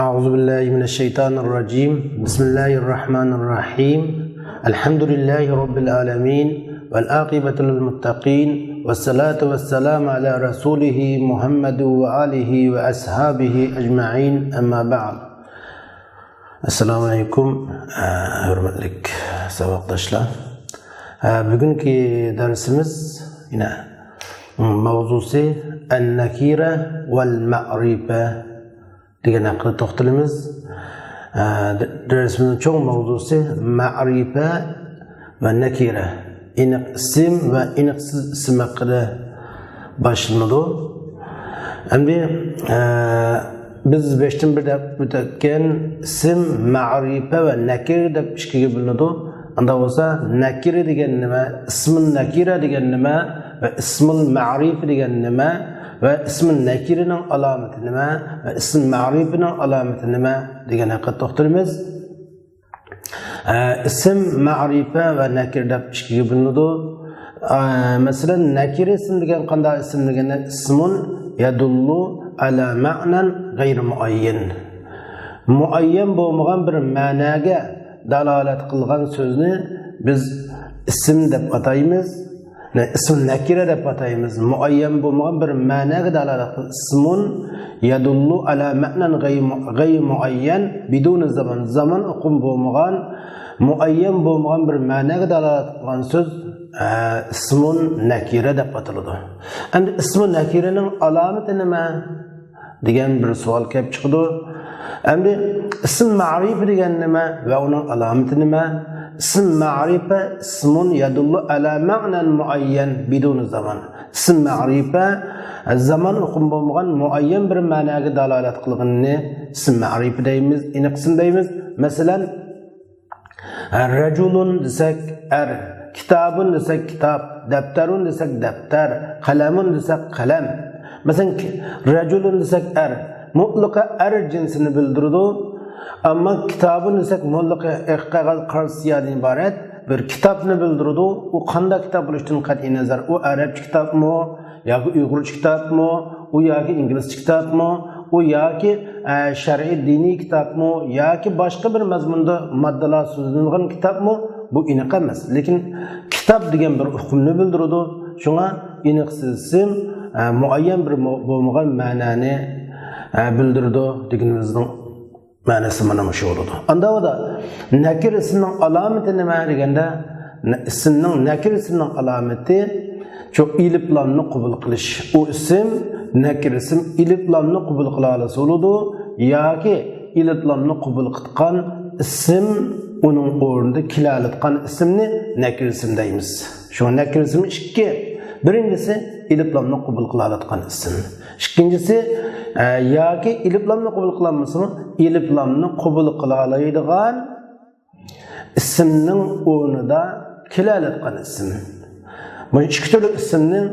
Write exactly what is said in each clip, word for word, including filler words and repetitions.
أعوذ بالله من الشيطان الرجيم. بسم الله الرحمن الرحيم. الحمد لله رب العالمين، والعاقبة للمتقين، والصلاة والسلام على رسوله محمد وآله وأصحابه أجمعين. أما بعد. Assalamu alaykum, hörmətlik savaqdaşlar. Bugünkü dərsimiz yenə mavzusu ən-nakirə vəl-ma'rifə degen haqqında toxtalımız. Dərsimizin çoq mavzusu ma'rifə və nakirə, aniq isim və aniqsız isim haqqında başlanıdı. Əmdi biz beşdən bir dəp ötətkən isim, ma'rifə və nakirə dəp ikkigə bölünədi. Anda bolsa nakirə degen nimə, ismun nakirə degen nimə və ismul ma'rifə degen nimə və ismun nakirənin əlaməti nimə və ism ma'rifənin əlaməti nimə degen haqqında toxtalımız. ئىسىم، مەئرىپە ۋە نەكىرە دەپ ئىككىگە بۆلۈنىدۇ. مەسىلەن، نەكىرە ئىسىم دېگەن قانداق ئىسىم دېگەندە، اسم يدل على معنى غير معين. مۇئەييەن بولمىغان بىر مەنەگە دالالەت قىلغان سۆزنى بىز ئىسىم دەپ ئاتايمىز. ئىسىم نەكىرە دەپ ئاتايمىز. مۇئەييەن بولمىغان بىر مەنەگە دالالەت قىلىدۇ. اسم يدل على معنى غير معين بدون زمان. زامان ئۇقۇم بولمىغان، مۇئەييەن بولمىغان بىر مەنەگە دالالەت قىلغان سۆز، ئە، ئىسمۇن نەكىرە دەپ ئاتىلىدۇ. ئەمدى ئىسمۇ نەكىرىنىڭ ئالامىتى نېمە؟ دېگەن بىر سوئال كېلىپ چىقىدۇ. ئەمدى ئىسىم مەئرىپە دېگەن نېمە ۋە ئۇنىڭ ئالامىتى نېمە؟ ئىسىم مەئرىپە اسم يدل على معنى معين بدون زمان. ئىسىم مەئرىپە زامان ئۇقۇم بولمىغان مۇئەييەن بىر مەنەگە دالالەت قىلغىنىنى ئىسىم مەئرىپە دەيمىز، ئېنىق ئىسىم دەيمىز. مەسىلەن، رجل دېسەك ئەر، كتاب دېسەك كىتاب، دفتر دېسەك دەپتەر، قلم دېسەك قەلەم. مەسىلەن، رجل دېسەك ئەر، مۇتلىقى ئەر جىنسىنى بىلدۈرىدۇ. ئەمما كتاب دېسەك مۇتلىقى ئېق قەغەز، قارا سىيادىن ئىبارەت بىر كىتابنى بىلدۈرىدۇ. ئۇ قانداق كىتاب بولۇشتىن قەتئىينەزەر، ئۇ ئەرەبچە كىتابمۇ ياكى ئۇيغۇرچە كىتابمۇ، ئۇ ياكى ئىنگلىزچە كىتابمۇ، ئۇ ياكى، ئە، شەرئىي دىنىي كىتابمۇ ياكى باشقا بىر مەزمۇندا ماددىلار سۆزلىنىدىغان كىتابمۇ، بۇ ئېنىق ئەمەس. لېكىن كىتاب دېگەن بىر ئۇقۇمنى بىلدۈرىدۇ. شۇڭا ئېنىقسىز ئىسىم، ئە، مۇئەييەن بىر مۇ-، بولمىغان مەنانى، ئە، بىلدۈرىدۇ دېگىنىمىزنىڭ مەنىسى مانا مۇشۇ بولىدۇ. ئاندا ئۇدا نەكىر ئىسىمنىڭ ئالامىتى نېمە دېگەندە، نە-، ئىسىمنىڭ، نەكىر ئىسىمنىڭ ئالامىتى شۇ ئېلىپلامنى قوبۇل قىلىش. ئۇ ئىسىم، نەكىر ئىسىم ئېلىپلامنى قوبۇل قىلالىسا بولىدۇ ياكى ئېلىپلامنى قوبۇل قىلىدىغان ئىسىم ئۇنىڭ ئورنىدا كېلەلەيدىغان ئىسىمنى نەكىر ئىسىم دەيمىز. شۇڭا نەكىر ئىسىم ئىككى. بىرىنچىسى ئېلىپلامنى قوبۇل قىلالىدىغان ئىسىم. ئىككىنچىسى، ئە، ياكى ئېلىپلامنى قوبۇل قىلالمىسىمۇ، ئېلىپلامنى قوبۇل قىلالايدىغان ئىسىمنىڭ ئورنىدا كېلەلەتقان ئىسىم. بۇ ئىككى تۈرلۈك ئىسىمنىڭ،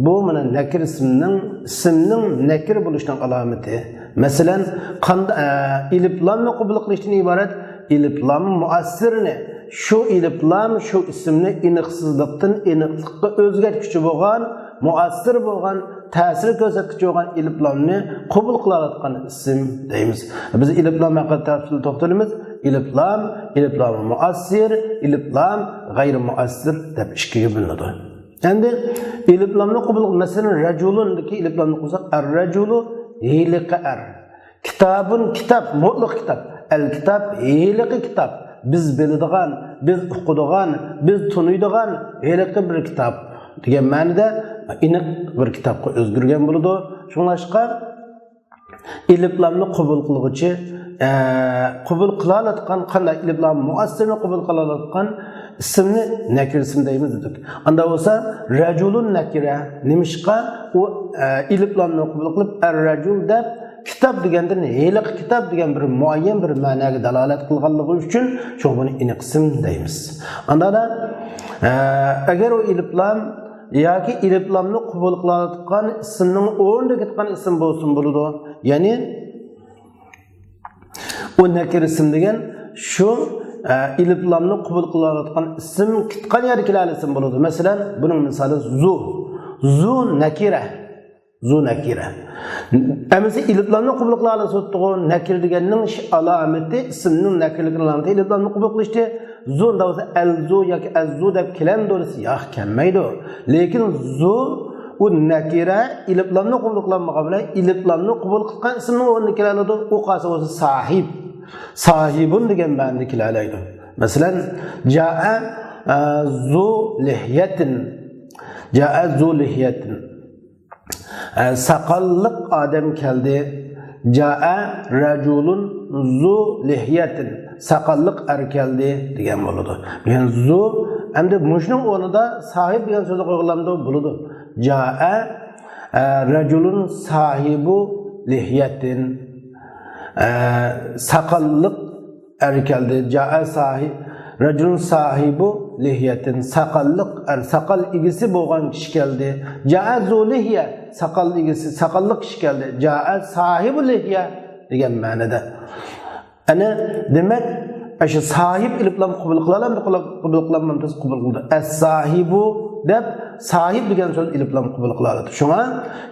بۇ مانا نەكىر ئىسىمنىڭ، ئىسىمنىڭ نەكىر بولۇشىنىڭ ئالامىتى. مەسىلەن، قاندا-، ئە، ئېلىپلامنى قوبۇل قىلىشتىن ئىبارەت ئېلىپلام مۇئەسسىرنى، شۇ ئېلىپلام شۇ ئىسىمنى ئېنىقسىزلىقتىن ئېنىقلىققا ئۆزگەرتكۈچى بولغان، مۇئەسسىر بولغان، تەسىر كۆرسەتكۈچى بولغان ئېلىپلامنى قوبۇل قىلالاتقان ئىسىم دەيمىز. بىز ئېلىپلام ھەققىدە تەپسىلىي توختىلىمىز. ئېلىپلام، ئېلىپلام مۇئەسسىر، ئېلىپلام غەيرىي مۇئەسسىر دەپ ئىككىگە بۆلۈنىدۇ. ئەمدى ئېلىپلامنى قوبۇل، مەسىلەن، رەجۇلۇندىكى ئېلىپلامنى قوبۇل قىلساق، ئەر-رەجۇلۇ، ھېلىقى ئەر. كىتابۇن، كىتاب، مۇتلەق كىتاب. ئەل-كىتاب، ھېلىقى كىتاب. بىز بىلىدىغان، بىز ئوقۇيدىغان، بىز تونۇيدىغان ھېلىقى بىر كىتاب دېگەن مەنىدە ئېنىق بىر كىتابقا ئۆزگەرگەن بولىدۇ. شۇڭلاشقا ئېلىپلامنى قوبۇل قىلغۇچى، ئە، قوبۇل قىلالاتقان، قانداق ئېلىپلام مۇئەسسىرنى قوبۇل قىلالاتقان ئىسىمنى نەكىر ئىسىم دەيمىز دېدۇق. ئاندا بولسا، رەجۇلۇن نەكىرە. نېمىشقا؟ ئۇ، ئە، ئېلىپلامنى قوبۇل قىلىپ، ئەر-رەجۇل دەپ، كىتاب دېگەندىن ھېلىقى كىتاب دېگەن بىر مۇئەييەن بىر مەنەگە دالالەت قىلغانلىقى ئۈچۈن، شۇڭا بۇنى ئېنىق ئىسىم دەيمىز. ئاندا، ئە، ئەگەر ئۇ ئېلىپلام ياكى ئېلىپلامنى قوبۇل قىلىۋاتقان ئىسىمنىڭ ئورنىدا كېتىدىغان ئىسىم بولسىمۇ بولىدۇ. يەنى، ئۇ نەكىر ئىسىم دېگەن شۇ، ئە، ئېلىپلامنى قوبۇل قىلىۋاتقان ئىسىم كېتىدىغان يەردە كېلەلىسىمۇ بولىدۇ. مەسىلەن، بۇنىڭ مىسالى زۇ. زۇ نەكىرە. زۇ نەكىرە. ئەمىسە ئېلىپلامنى قوبۇل قىلالىسىدىغۇ؟ نەكىرە دېگەننىڭ ئىش ئالامىتى، ئىسىمنىڭ نەكىرىلىكىنىڭ ئالامىتى ئېلىپلامنى قوبۇل قىلىشتى. زۇ دەۋسە، ئەلزۇ ياكى ئەززۇ دەپ كېلەمدۇ دېسە، ياق، كەلمەيدۇ. لېكىن زۇ، ئۇ نەكىرە ئېلىپلامنى قوبۇل قىلالمىغان بىلەن ئېلىپلامنى قوبۇل قىلغان ئىسىمنىڭ ئورنىدا كېلەلەيدۇ. ئۇ قالسا بولسا ساھىب، ساھىبۇن دېگەن مەنىدە كېلەلەيدۇ. مەسىلەن، جائە، ئە، زۇ لىھيەتىن. جائە زۇ لىھيەتىن. ئە، ساقاللىق ئادەم كەلدى. جائە رەجۇلۇن زۇ لىھيەتىن. ساقاللىق ئەر كەلدى دېگەن بولىدۇ. يەنى زۇ، ئەمدى مۇشۇنىڭ ئورنىدا ساھىب دېگەن سۆزنى قويغىلامدۇ؟ بولىدۇ. جائە، ئە، رەجۇلۇن ساھىبۇ لىھيەتىن. ئە، ساقاللىق ئەر كەلدى. جائە ساھىب، رەجۇلۇن ساھىبۇ لىھيەتىن. ساقاللىق ئەر، ساقال ئىگىسى بولغان كىشى كەلدى. جائە زۇ لىھيە، ساقال ئىگىسى، ساقاللىق كىشى كەلدى. جائە ساھىبۇ لىھيە دېگەن مەنىدە. ئەنە، دېمەك، ئاشۇ ساھىب ئېلىپلام قوبۇل قىلالامدۇ؟ قوبۇل قىلالمامدۇ؟ قوبۇل قىلىدۇ. ئەس ساھىبۇ دەپ، ساھىب دېگەن سۆز ئېلىپلام قوبۇل قىلالىدۇ. شۇڭا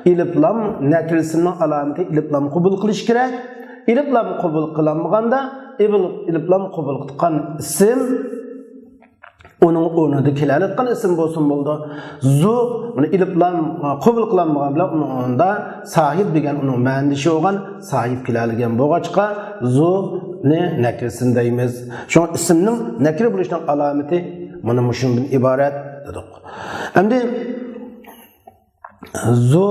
ئېلىپلام نەكىرە ئىسىمنىڭ ئالامىتى، ئېلىپلام قوبۇل قىلىش كېرەك. ئېلىپلام قوبۇل قىلالمىغاندا، ئېلىپ-، ئېلىپلام قوبۇل قىلغان ئىسىم ئۇنىڭ ئورنىدا كېلەلەيدىغان ئىسىم بولسۇن بولىدۇ. زۇ، بۇنى ئېلىپلام قوبۇل قىلالمىغان بىلەن ئۇنىڭ ئورنىدا ساھىب دېگەن ئۇنىڭ مەنىدىشى بولغان ساھىب كېلەلىگەن بولغاچقا، زۇنى نەكىرە ئىسىم دەيمىز. شۇڭا ئىسىمنىڭ نەكىرە بولۇشىنىڭ ئالامىتى مانا مۇشۇنىڭدىن ئىبارەت دېدۇق. ئەمدى زۇ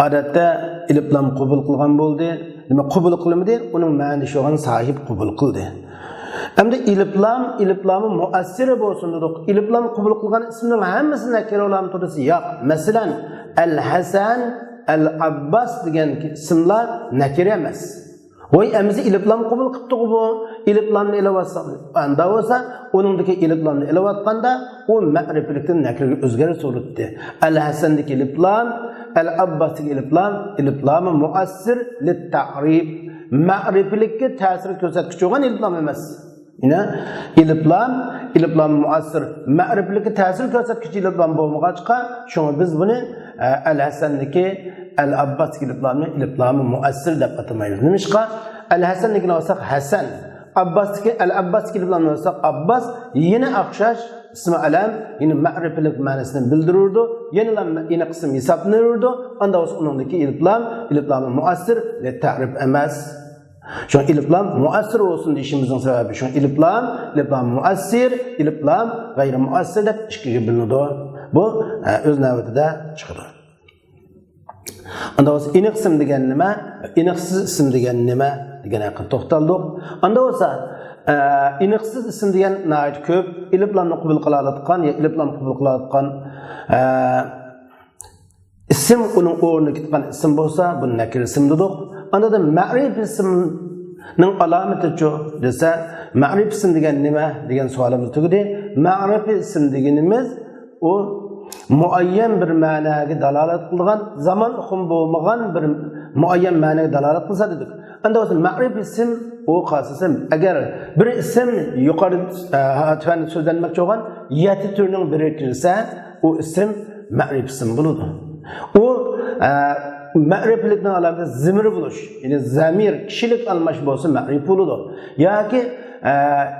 ئادەتتە ئېلىپلام قوبۇل قىلغان بولدى. نېمە قوبۇل قىلمىدى؟ ئۇنىڭ مەنىدىشى بولغان ساھىب قوبۇل قىلدى. ئەمدى ئېلىپلام، ئېلىپلامى مۇئەسسىرە بولسۇن دېدۇق. ئېلىپلام قوبۇل قىلغان ئىسىمنىڭ ھەممىسى نەكىرە بولامدۇ دېسە، ياق. مەسىلەن، ئەل ھەسەن، ئەل ئابباس دېگەن ئىسىملار نەكىرە ئەمەس. ۋاي، ئەمىسە ئېلىپلام قوبۇل قىپتىغۇ بۇ. ئېلىپلامنى ئېلىۋاتساق، ئاندا بولسا، ئۇنىڭدىكى ئېلىپلامنى ئېلىۋاتقاندا، ئۇ مەرىپىلىكتىن نەكىرىگە ئۆزگەرسە بولاتتى. ئەل ھەسەندىكى ئېلىپلام، ئەل ئابباستىكى ئېلىپلام، ئېلىپلامى مۇئەسسىر لىتتەئرىپ. مەرىپىلىككە تەسىر كۆرسەتكۈچى بولغان ئېلىپلام ئەمەس. يەنە ئېلىپلام، ئېلىپلام مۇئەسسىر، مەرىپىلىككە تەسىر كۆرسەتكۈچى ئېلىپلام بولمىغاچقا، شۇڭا بىز بۇنى، ئە، ئەل ھەسەندىكى، ئەل ئابباستىكى ئېلىپلامنى ئېلىپلامى مۇئەسسىر دەپ ئاتىمايمىز. نېمىشقا؟ ئەل ھەسەندىكىنى ئالساق ھەسەن، ئابباستىكى، ئەل ئابباستىكى ئېلىپلامنى ئالساق ئابباس، يەنە ئوخشاش ئىسمى ئەلەم، يەنە مەرىپىلىك مەنىسىنى بىلدۈرىدۇ، يەنىلا ئېنىق ئىسىم ھېسابلىنىدۇ. ئاندا بولسا ئۇنىڭدىكى ئېلىپلام، ئېلىپلامى مۇئەسسىر لىتتەئرىپ ئەمەس. شۇڭا ئېلىپلام مۇئەسسىر بولسۇن دېيىشىمىزنىڭ سەۋەبى شۇ. ئېلىپلام، ئېلىپلام مۇئەسسىر، ئېلىپلام غەيرىي مۇئەسسىر دەپ ئىككىگە بۆلۈنىدۇ. بۇ، ئە، ئۆز نۆۋىتىدە چىقىدۇ. ئاندا بولسا ئېنىق ئىسىم دېگەن نېمە؟ ئېنىقسىز ئىسىم دېگەن نېمە؟ دېگەن ھەققىدە توختالدۇق. ئاندا بولسا، ئە، ئېنىقسىز ئىسىم دېگەن ناھايىتى كۆپ. ئېلىپلامنى قوبۇل قىلالىدىغان يا ئېلىپلام قوبۇل قىلالىدىغان، ئە، ئىسىم ئۇنىڭ ئورنىدا كېتىدىغان ئىسىم بولسا، بۇنى نەكىرە ئىسىم دېدۇق. ئاندىن مەرىپە ئىسىمنىڭ ئالامىتىچۇ دېسە، مەرىپە ئىسىم دېگەن نېمە دېگەن سوئالىمىز تۈگىدى. مەرىپە ئىسىم دېگىنىمىز ئۇ مۇئەييەن بىر مەناگە دالالەت قىلىدىغان، زامان ئۇقۇمى بولمىغان بىر مۇئەييەن مەناگە دالالەت قىلسا دېدۇق. ئەمدى بولسا مەرىپە ئىسىم ئۇ قايسى ئىسىم؟ ئەگەر بىر ئىسىم يۇقىرى، ئە، تۆۋەندە سۆزلەنمەكچى بولغان يەتتە تۈرنىڭ بىرىگە كىرسە، ئۇ ئىسىم مەرىپە ئىسىم بولىدۇ. ئۇ، ئە، مەرىپىلىكنىڭ ئالامىتى زىمىر بولۇش، يەنى زەمىر، كىشىلىك ئالماش بولسا مەرىپە بولىدۇ. ياكى، ئە،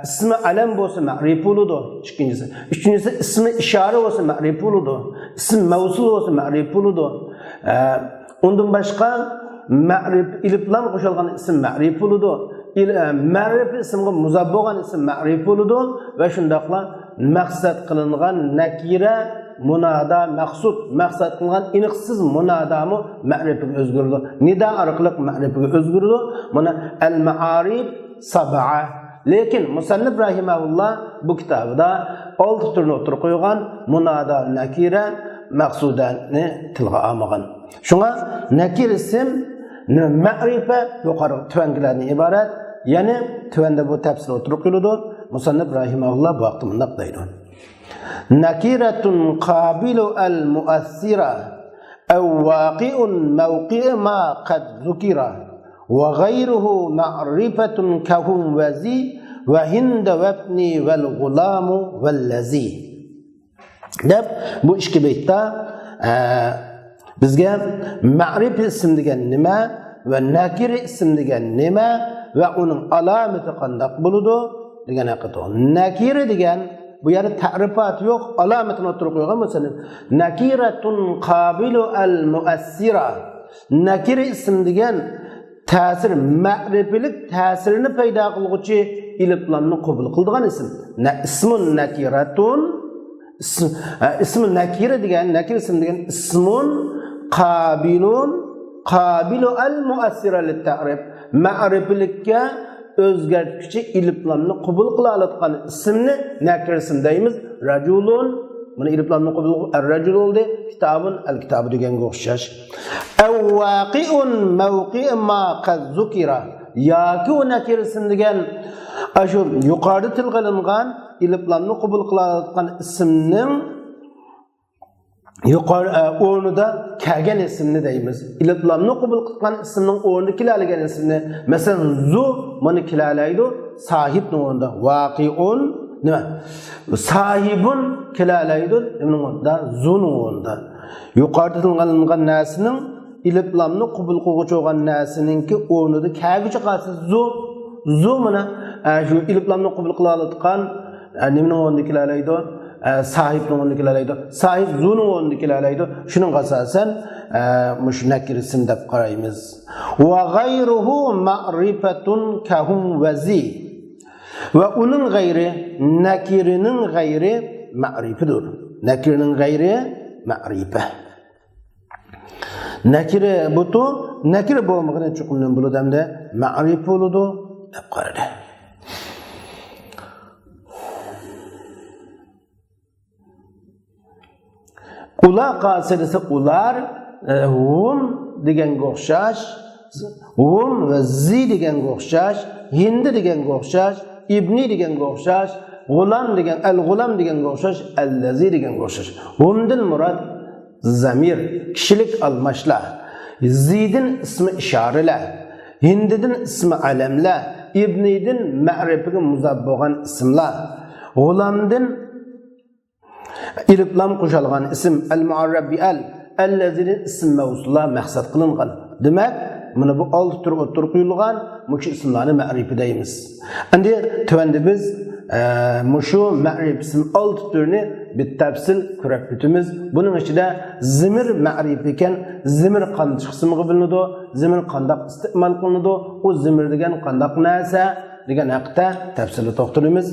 ئىسمى ئەلەم بولسا مەرىپە بولىدۇ، ئىككىنچىسى. ئۈچىنچىسى، ئىسمى ئىشارە بولسا مەرىپە بولىدۇ. ئىسم مەۋسۇل بولسا مەرىپە بولىدۇ. ئە، ئۇندىن باشقا مەرىپ، ئېلىپلام قوشۇلغان ئىسىم مەرىپ بولىدۇ. ئېل-، ئە، مەرىپە ئىسىمغا مۇزاپ بولغان ئىسىم مەرىپ بولىدۇ ۋە شۇنداقلا مەقسەت قىلىنغان نەكىرە، مۇنادا، مەخسۇس، مەقسەت قىلىنغان ئېنىقسىز مۇنادامۇ مەرىپىگە ئۆزگىرىدۇ. نىدا ئارقىلىق مەرىپىگە ئۆزگىرىدۇ. مانا ئەل-مائارىپ سابئە. لېكىن مۇسەننىپ رەھىمەھۇللا بۇ كىتابىدا ئالتە تۈرنى ئوتتۇرىغا قويغان، مۇنادا، نەكىرە، مەخسۇسنى تىلغا ئالمىغان. شۇڭا نەكىر ئىسىم، مەرىپە يۇقىرى تۆۋەندىكىلەردىن ئىبارەت. يەنى تۆۋەندە بۇ تەپسىل ئوتتۇرىغا قويۇلىدۇ. مۇسەننىپ رەھىمەھۇللا بۇ ھەقتە مۇنداق دەيدۇ. نكرة قابل المؤثرة أو واقع موقع ما قد ذكر وغيره معرفة كهم وذي وهند وابني والغلام والذي. دەپ، بۇ ئىككى بەيتتە، ئە، بىزگە مەرىپە ئىسىم دېگەن نېمە ۋە نەكىرە ئىسىم دېگەن نېمە ۋە ئۇنىڭ ئالامىتى قانداق بولىدۇ دېگەن ھەققىدە. نەكىرە دېگەن، بۇ يەردە تەرىپاتى يوق، ئالامىتىنى ئوتتۇرىغا قويغان بولسا، نەكىرەتۇن قابىلۇ ئەل مۇئەسسىرە. نەكىرە ئىسىم دېگەن تەسىر، مەرىپىلىك تەسىرنى پەيدا قىلغۇچى ئېلىپلامنى قوبۇل قىلىدىغان ئىسىم. نە-، ئىسمۇن نەكىرەتۇن، ئىسم-، ئە، ئىسمۇ نەكىرە دېگەن، نەكىرە ئىسىم دېگەن، ئىسمۇن قابىلۇن، قابىلۇ ئەل مۇئەسسىرە لىتتەرىپ. مەرىپىلىككە ئۆزگەرتكۈچى ئېلىپلامنى قوبۇل قىلالىغان ئىسىمنى نەكىرە ئىسىم دەيمىز. رەجۇلۇن، بۇنى ئېلىپلامنى قوبۇل قىلىپ، ئەر رەجۇل بولدى. كىتابۇن، ئەل كىتابۇ دېگەنگە ئوخشاش. ئەۋ ۋەقىئۇن مەۋقىئە ما قەد زۇكىرا. ياكى ئۇ نەكىرە ئىسىم دېگەن، ئاشۇ يۇقىرىدا تىلغا ئېلىنغان ئېلىپلامنى قوبۇل قىلالىغان ئىسىمنىڭ يۇقىرى، ئە، ئورنىدا كەلگەن ئىسىمنى دەيمىز. ئېلىپلامنى قوبۇل قىلغان ئىسىمنىڭ ئورنىدا كېلەلىگەن ئىسىمنى. مەسىلەن، زۇ مانا كېلەلەيدۇ، ساھىبنىڭ ئورنىدا. ۋەقىئۇن، نېمە؟ ساھىبۇن كېلەلەيدۇ، نېمىنىڭ ئورنىدا؟ زۇنىڭ ئورنىدا. يۇقىرىدا تىلغا ئېلىنغان نەرسىنىڭ ئېلىپلامنى قوبۇل قىلغۇچى بولغان نەرسىنىڭكى ئورنىدا كەلگۈچى قالسا زۇ، زۇ مانا، ئە، شۇ ئېلىپلامنى قوبۇل قىلالىغان، ئە، نېمىنىڭ ئورنىدا كېلەلەيدۇ؟ ئە، ساھىبنىڭ ئورنىدا كېلەلەيدۇ. ساھىب زۇنىڭ ئورنىدا كېلەلەيدۇ. شۇنىڭغا ئاساسەن، ئە، مۇشۇ نەكىرە ئىسىم دەپ قارايمىز. ۋە غەيرۇھۇ مەرىپەتۇن كەھۇم ۋە زى. ۋە ئۇنىڭ غەيرى، نەكىرىنىڭ غەيرى مەرىپىدۇر. نەكىرىنىڭ غەيرى مەرىپە. نەكىرە بۇتۇ، نەكىرە بولمىغىنى چوقۇم نېمە بولىدۇ ئەمدى؟ مەرىپە بولىدۇ دەپ قارىدى. ئۇلار قالسا دېسە، ئۇلار، ئە، ھۇم دېگەنگە ئوخشاش، ھۇم ۋە زى دېگەنگە ئوخشاش، ھىندى دېگەنگە ئوخشاش، ئىبنى دېگەنگە ئوخشاش، غۇلام دېگەن، ئەل غۇلام دېگەنگە ئوخشاش، ئەللەزى دېگەنگە ئوخشاش. ھۇمدىن مۇراد زەمىر، كىشىلىك ئالماشلار. زىدىن ئىسمى ئىشارىلەر. ھىندىدىن ئىسمى ئەلەملەر. ئىبنىدىن مەرىپىگە مۇزاپ بولغان ئىسىملار. غۇلامدىن ئېلىپلام قوشالغان ئىسىم، ئەل مۇئەررەب بى ئەل، ئەللەزىدىن ئىسىم مەۋسۇللار مەقسەت قىلىنغان. دېمەك، مانا بۇ ئالتە تۈر ئوتتۇرىغا قويۇلغان مۇشۇ ئىسىملارنى مەرىپە دەيمىز. ئەمدى تۆۋەندە بىز، ئە، مۇشۇ مەرىپە ئىسىم ئالتە تۈرىنى بىتەپسىل كۆرۈپ ئۆتىمىز. بۇنىڭ ئىچىدە زىمىر مەرىپە ئىكەن، زىمىر قانچە قىسىمغا بۆلۈنىدۇ، زىمىر قانداق ئىستېمال قىلىنىدۇ، ئۇ زىمىر دېگەن قانداق نەرسە دېگەن ھەققىدە تەپسىلىي توختىلىمىز.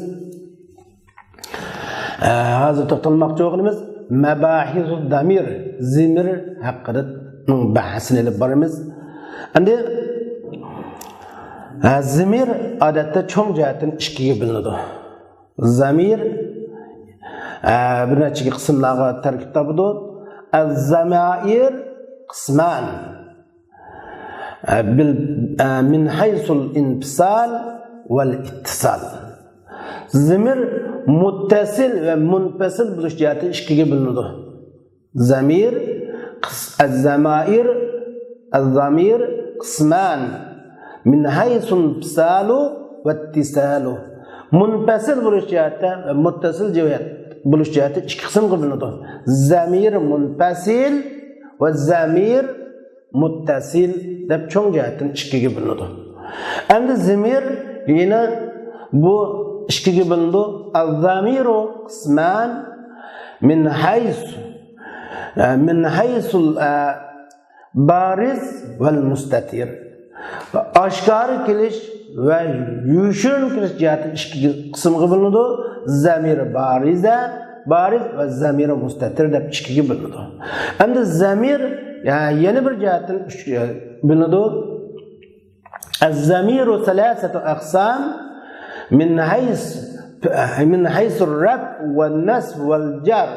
ئە، ھازىر توختالماقچى بولغىنىمىز مەباھىسۇ زەمىر، زىمىر ھەققىدە بەھسىنى ئېلىپ بارىمىز. ئەمدى، ئە، زىمىر ئادەتتە چوڭ جەھەتتىن ئىككىگە بۆلۈنىدۇ. زەمىر، ئە، بىر نەچچە قىسىملارغا تەركىب تاپىدۇ. ئەز-زەمائىر قىسمان. ئە، بىل-، ئە، مىن ھەيسۇل ئىنپىسال ۋەل ئىتتىسال. زىمىر مۇتتەسىل ۋە مۇنپەسىل بولۇش جەھەتتىن ئىككىگە بۆلۈنىدۇ. زەمىر، قىس-، ئەز-زەمائىر، ئەز-زەمىر قىسمان. مىن ھەيسۇل ئىنپىسالۇ ۋەتتىسالۇ. مۇنپەسىل بولۇش جەھەتتە ۋە مۇتتەسىل جەھەت، بولۇش جەھەتتە ئىككى قىسىمغا بۆلۈنىدۇ. زەمىر مۇنپەسىل ۋە زەمىر مۇتتەسىل دەپ چوڭ جەھەتتىن ئىككىگە بۆلۈنىدۇ. ئەمدى زىمىر يەنە بۇ ئىككىگە بۆلۈنىدۇ. ئەز-زەمىرۇ قىسمان مىن ھەيس، ئە، مىن ھەيسۇل، ئە، بارىز ۋەل مۇستەتىر. ئاشكارا كېلىش ۋە يوشۇرۇن كېلىش جەھەتتىن ئىككى قىسىمغا بۆلۈنىدۇ. زەمىر بارىزە، بارىز ۋە زەمىر مۇستەتىر دەپ ئىككىگە بۆلۈنىدۇ. ئەمدى زەمىر، يا-، يەنە بىر جەھەتتىن ئۈچكە بۆلۈنىدۇ. ئەز-زەمىرۇ سەلاسەتۇ ئەقسام مىن ھەيس، مىن ھەيسۇر رەف ۋە نەسب ۋەل جەر.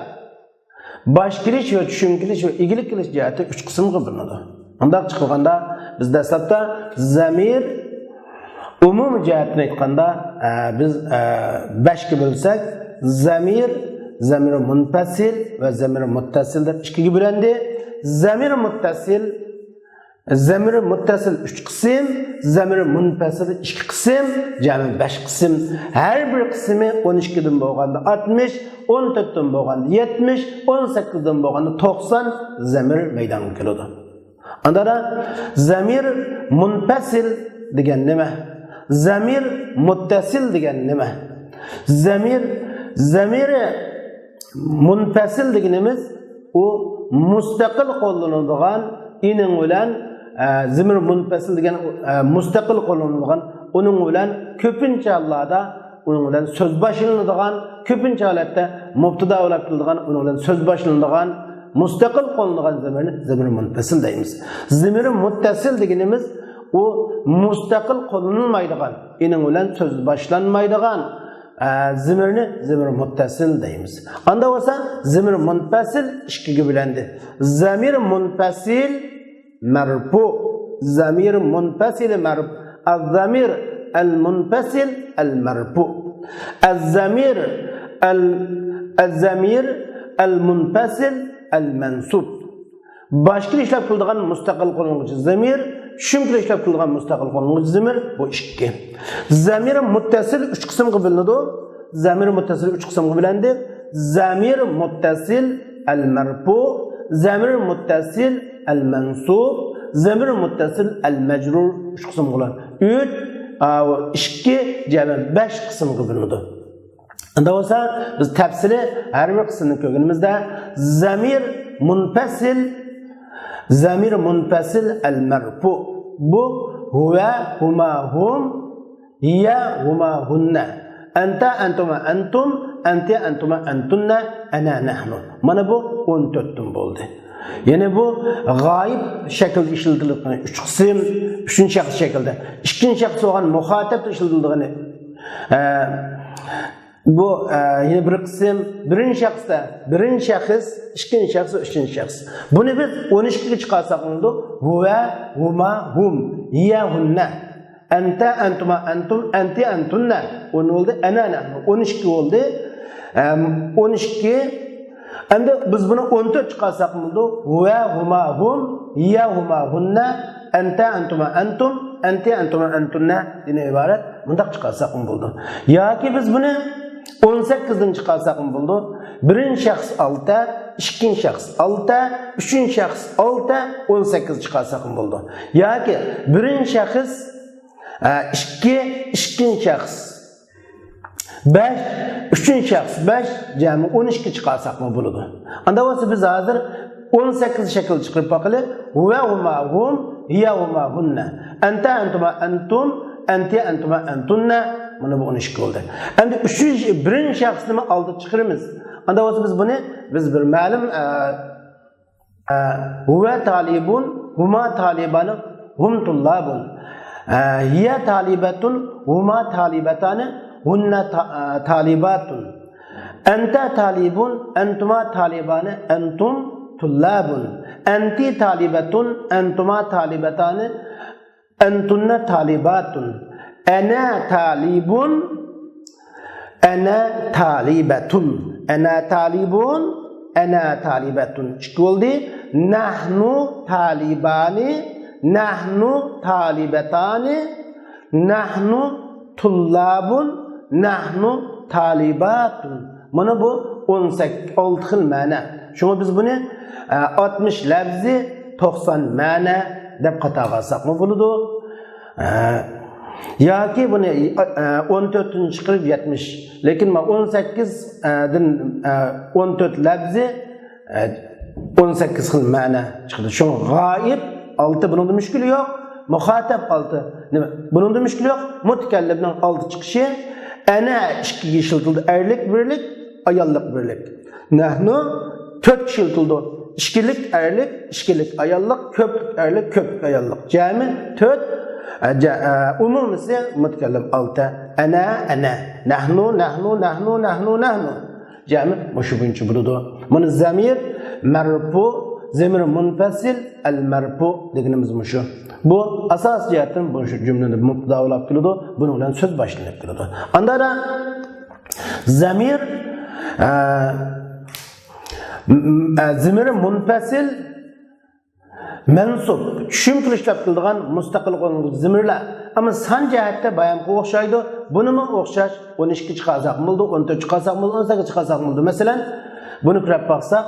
باش كېلىش ۋە چۈشۈم كېلىش ۋە ئىگىلىك كېلىش جەھەتتە ئۈچ قىسىمغا بۆلۈنىدۇ. مۇنداقچە قىلغاندا، بىز دەسلەپتە زەمىر ئومۇمىي جەھەتتىن ئېيتقاندا، ئە، بىز، ئە، بەشكە بۆلسەك، زەمىر، زەمىر مۇنپەسىل ۋە زەمىر مۇتتەسىل دەپ ئىككىگە بۆلۈندى. زەمىر مۇتتەسىل زەمىرى مۇتتەسىل ئۈچ قىسىم، زەمىرى مۇنپەسىل ئىككى قىسىم، جەمئىي بەش قىسىم. ھەر بىر قىسمى ئون ئىككىدىن بولغاندا ئاتمىش، ئون تۆتتىن بولغاندا يەتمىش، ئون سەككىزدىن بولغاندا توقسان زەمىر مەيدانغا كېلىدۇ. ئاندا زەمىر مۇنپەسىل دېگەن نېمە؟ زەمىر مۇتتەسىل دېگەن نېمە؟ زەمىر، زەمىرى مۇنپەسىل دېگىنىمىز ئۇ مۇستەقىل قوللىنىدىغان، ئېنىڭ بىلەن، ئە، زەمىر مۇنپەسىل دېگەن، ئە، مۇستەقىل قوللىنىدىغان، ئۇنىڭ بىلەن كۆپىنچە ھاللاردا ئۇنىڭ بىلەن سۆز باشلىنىدىغان، كۆپىنچە ھالەتتە مۇبتىدا بولاپ كېلىدىغان، ئۇنىڭ بىلەن سۆز باشلىنىدىغان، مۇستەقىل قوللىنىدىغان زەمىرنى زەمىر مۇنپەسىل دەيمىز. زەمىر مۇتتەسىل دېگىنىمىز ئۇ مۇستەقىل قوللىنىلمايدىغان، ئېنىڭ بىلەن سۆز باشلانمايدىغان، ئە، زەمىرنى زەمىر مۇتتەسىل دەيمىز. ئاندا بولسا زەمىر مۇنپەسىل ئىككىگە بۆلەندى. زەمىر مۇنپەسىل مەرپۇ. زەمىر مۇنپەسىل مەرپۇ. الزمير المنفصل المرفوع. الزمير ال-، الزمير المنفصل المنصوب. باش كېلىپ ئىشلەپ كېلىدىغان مۇستەقىل قوللانغۇچى زەمىر، چۈشۈم كېلىپ ئىشلەپ كېلىدىغان مۇستەقىل قوللانغۇچى زەمىر، بۇ ئىككى. زەمىر مۇتتەسىل ئۈچ قىسىمغا بۆلۈنىدۇ. زەمىر مۇتتەسىل ئۈچ قىسىمغا بۆلەندى. زەمىر مۇتتەسىل ئەل مەرپۇ، زەمىر مۇتتەسىل ئەل مەنسۇب، زەمىر مۇتتەسىل ئەل مەجرۇر، ئۈچ قىسىمغا بۆلۈنىدۇ. ئۈچ، ئا، ئىككى، جەمئىي بەش قىسىمغا بۆلۈنىدۇ. ئەمدى بولسا بىز تەپسىلىي ھەر بىر قىسىمنى كۆرگىنىمىزدە، زەمىر مۇنپەسىل، زەمىر مۇنپەسىل ئەل مەرپۇ. بۇ ھۇۋە، ھۇما، ھۇم، ھىيە، ھۇما، ھۇننە. ئەنتە، ئەنتۇما، ئەنتۇم، ئەنتى، ئەنتۇما، ئەنتۇننە، ئەنە، نەھنۇ. مانا بۇ ئون تۆتتىن بولدى. يەنى بۇ غايىب شەكىلدە ئىشلىتىلىدىغان ئۈچ قىسىم، ئۈچىنچى شەخس شەكلىدە. ئىككىنچى شەخس بولغان مۇخاتەبتە ئىشلىتىلىدىغىنى، ئە، بۇ، ئە، يەنە بىر قىسىم، بىرىنچى شەخستە، بىرىنچى شەخس، ئىككىنچى شەخس ۋە ئۈچىنچى شەخس. بۇنى بىز ئون ئىككىگە چىقارساق بولىدۇ. ھۇۋە، ھۇما، ھۇم، ھىيە، ھۇننە. ئەنتە، ئەنتۇما، ئەنتۇم، ئەنتى، ئەنتۇننە. ئون بولدى. ئەنە، نەھنۇ. ئون ئىككى بولدى. ئەم، ئون ئىككى. ئەمدى بىز بۇنى ئون تۆت چىقارساق بولىدۇ. ھۇۋە، ھۇما، ھۇم، ھىيە، ھۇما، ھۇننە، ئەنتە، ئەنتۇما، ئەنتۇم، ئەنتى، ئەنتۇما، ئەنتۇننە دىن ئىبارەت. مۇنداق چىقارساقمۇ بولىدۇ. ياكى بىز بۇنى ئون سەككىزدىن چىقارساقمۇ بولىدۇ. بىرىنچى شەخس ئالتە، ئىككىنچى شەخس ئالتە، ئۈچىنچى شەخس ئالتە، ئون سەككىز چىقارساقمۇ بولىدۇ. ياكى بىرىنچى شەخس، ئە، ئىككى، ئىككىنچى شەخس بەش، ئۈچىنچى شەخس بەش، جەمئىي ئون ئىككى چىقارساقمۇ بولىدۇ. ئاندا بولسا بىز ھازىر ئون سەككىز شەكىل چىقىرىپ باقىلى. ھۇۋە، ھۇما، ھۇم، ھىيە، ھۇما، ھۇننە. ئەنتە، ئەنتۇما، ئەنتۇم، ئەنتى، ئەنتۇما، ئەنتۇننە. مانا بۇ ئون ئىككى بولدى. ئەمدى ئۈچىنچى، بىرىنچى شەخسنىمۇ ئالدىغا چىقىرىمىز. ئاندا بولسا بىز بۇنى، بىز بىر مەلۇم، ئە، ئە، ھۇۋە تالىبۇن، ھۇما تالىبانى، ھۇم تۇللابۇن. ئە، ھىيە تالىبەتۇن، ھۇما تالىبەتانى، ھۇننە تا-، ئە، تالىباتۇن. ئەنتە تالىبۇن، ئەنتۇما تالىبانى، ئەنتۇم تۇللابۇن. ئەنتى تالىبەتۇن، ئەنتۇما تالىبەتانى، ئەنتۇننە تالىباتۇن. ئەنە تالىبۇن، ئەنە تالىبەتۇن. ئەنە تالىبۇن، ئەنە تالىبەتۇن. ئىككى بولدى. نەھنۇ تالىبانى، نەھنۇ تالىبەتانى، نەھنۇ تۇللابۇن، نەھنۇ تالىباتۇن. مانا بۇ ئون سەككىز، ئالتە خىل مەنە. شۇڭا بىز بۇنى، ئە، ئاتمىش لەپزى، توقسان مەنە دەپ قاتارغا ئالساقمۇ بولىدۇ. ئە، ياكى بۇنى، ئە، ئون تۆتتىن چىقىرىپ يەتمىش. لېكىن مانا ئون سەككىز، ئە، دىن، ئە، ئون تۆت لەپزى، ئە، ئون سەككىز خىل مەنە چىقىدۇ. شۇڭا غائىب ئالتە، بۇنىڭدا مۈشكۈل يوق. مۇخاتەب ئالتە، نېمە؟ بۇنىڭدا مۈشكۈل يوق. مۇتەكەللىمنىڭ ئالتە چىقىشى، ئەنە ئىككىگە ئىشلىتىلىدۇ، ئەرلىك بىرلىك، ئاياللىق بىرلىك. نەھنۇ تۆتكە ئىشلىتىلىدۇ، ئىككىلىك ئەرلىك، ئىككىلىك ئاياللىق، كۆپلۈك ئەرلىك، كۆپلۈك ئاياللىق. جەمئىي تۆت، ئە، جە-، ئە، ئومۇمىسى مۇتەكەللىم ئالتە. ئەنە، ئەنە. نەھنۇ، نەھنۇ، نەھنۇ، نەھنۇ، نەھنۇ. جەمئىي مۇشۇ بويىچە بولىدۇ. مانا زەمىر مەرپۇ، زەمىر مۇنپەسىل، ئەل مەرپۇ دېگىنىمىز مۇشۇ. بۇ ئاساسىي جەھەتتىن مۇشۇ جۈملىنى مۇبتىدا بولاپ كېلىدۇ، بۇنىڭ بىلەن سۆز باشلىنىپ كېلىدۇ. ئاندا زەمىر، ئە، م-، ئە، زەمىر مۇنپەسىل، مەنسۇب، چۈشۈم قىلىشلاپ كېلىدىغان مۇستەقىل ئورۇنلۇق زېمىرلار. ئەمما سان جەھەتتە بايامقىغا ئوخشايدۇ. بۇنىمۇ ئوخشاش، ئون ئىككى چىقارساقمۇ بولىدۇ، ئون تۆت چىقارساقمۇ بولىدۇ، ئون سەككىز چىقارساقمۇ بولىدۇ. مەسىلەن، بۇنى كۆرۈپ باقساق،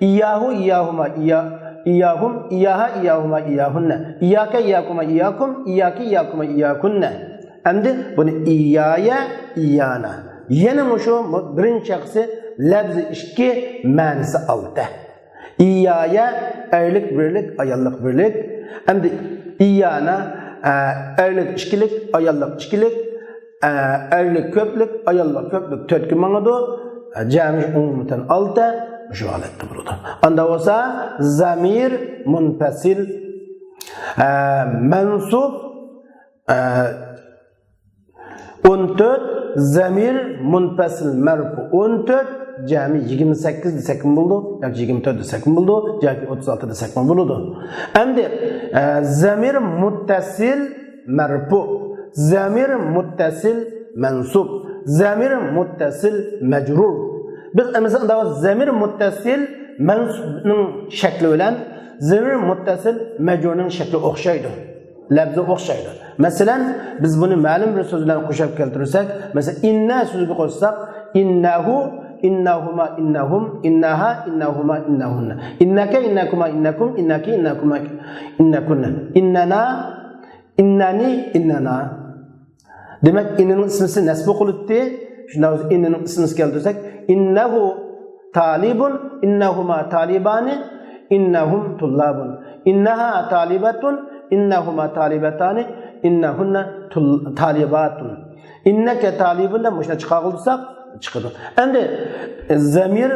ئىياھۇ، ئىياھۇما، ئىيا-، ئىياھۇم، ئىياھا، ئىياھۇما، ئىياھۇننە، ئىياكە، ئىياكۇما، ئىياكۇم، ئىياكى، ئىياكۇما، ئىياكۇننە. ئەمدى بۇنى ئىيايە، ئىيانا. يەنە مۇشۇ بىرىنچى چاقىسى لەپزى ئىككى، مەنىسى ئالتە. ئىيايە، ئەرلىك بىرلىك، ئاياللىق بىرلىك. ئەمدى ئىيانا، ئە، ئەرلىك ئىككىلىك، ئاياللىق ئىككىلىك، ئە، ئەرلىك كۆپلۈك، ئاياللىق كۆپلۈك تۆتكە ماڭىدۇ. ئە، جەمئى ئومۇمەن ئالتە، مۇشۇ ھالەتتە بولىدۇ. ئاندا بولسا زەمىر مۇنپەسىل، ئە، مەنسۇب، ئە، ئون تۆت، زەمىر مۇنپەسىل مەرپۇ ئون تۆت، جەمئى يىگىرمە سەككىز دېسەكمۇ بولىدۇ، ياكى يىگىرمە تۆت دېسەكمۇ بولىدۇ، ياكى ئوتتۇز ئالتە دېسەكمۇ بولىدۇ. ئەمدى، ئە، زەمىر مۇتتەسىل مەرپۇ، زەمىر مۇتتەسىل مەنسۇب، زەمىر مۇتتەسىل مەجرۇر. بىز ئەمىسە زەمىر مۇتتەسىل مەنسۇبنىڭ شەكلى بىلەن زەمىر مۇتتەسىل مەجرۇرنىڭ شەكلى ئوخشايدۇ. لەپزى ئوخشايدۇ. مەسىلەن، بىز بۇنى مەلۇم بىر سۆز بىلەن قوشۇپ كەلتۈرسەك، مەسىلەن، ئىننە سۆزىگە قوشساق، ئىننەھۇ، ئىننەھۇما، ئىننەھۇم، ئىننەھا، ئىننەھۇما، ئىننەھۇننە. ئىننەكە، ئىننەكۇما، ئىننەكۇم، ئىننەكى، ئىننەكۇما، ئىننەكۇننە. ئىننەنا، ئىننەنى، ئىننەنا. دېمەك، ئىننىنىڭ ئىسمىسى نەسب قىلىنىپتۇ. شۇنداق بولسا ئىننىنىڭ ئىسمىسى كەلتۈرسەك، ئىننەھۇ تالىبۇن، ئىننەھۇما تالىبانى، ئىننەھۇم تۇللابۇن، ئىننەھا تالىبەتۇن، ئىننەھۇما تالىبەتانى، ئىننەھۇننە تۇل-، تالىباتۇن. ئىننەكە تالىبۇن دەپ مۇشۇنداق چىقارغىلى تۇرساق چىقىدۇ. ئەمدى زەمىر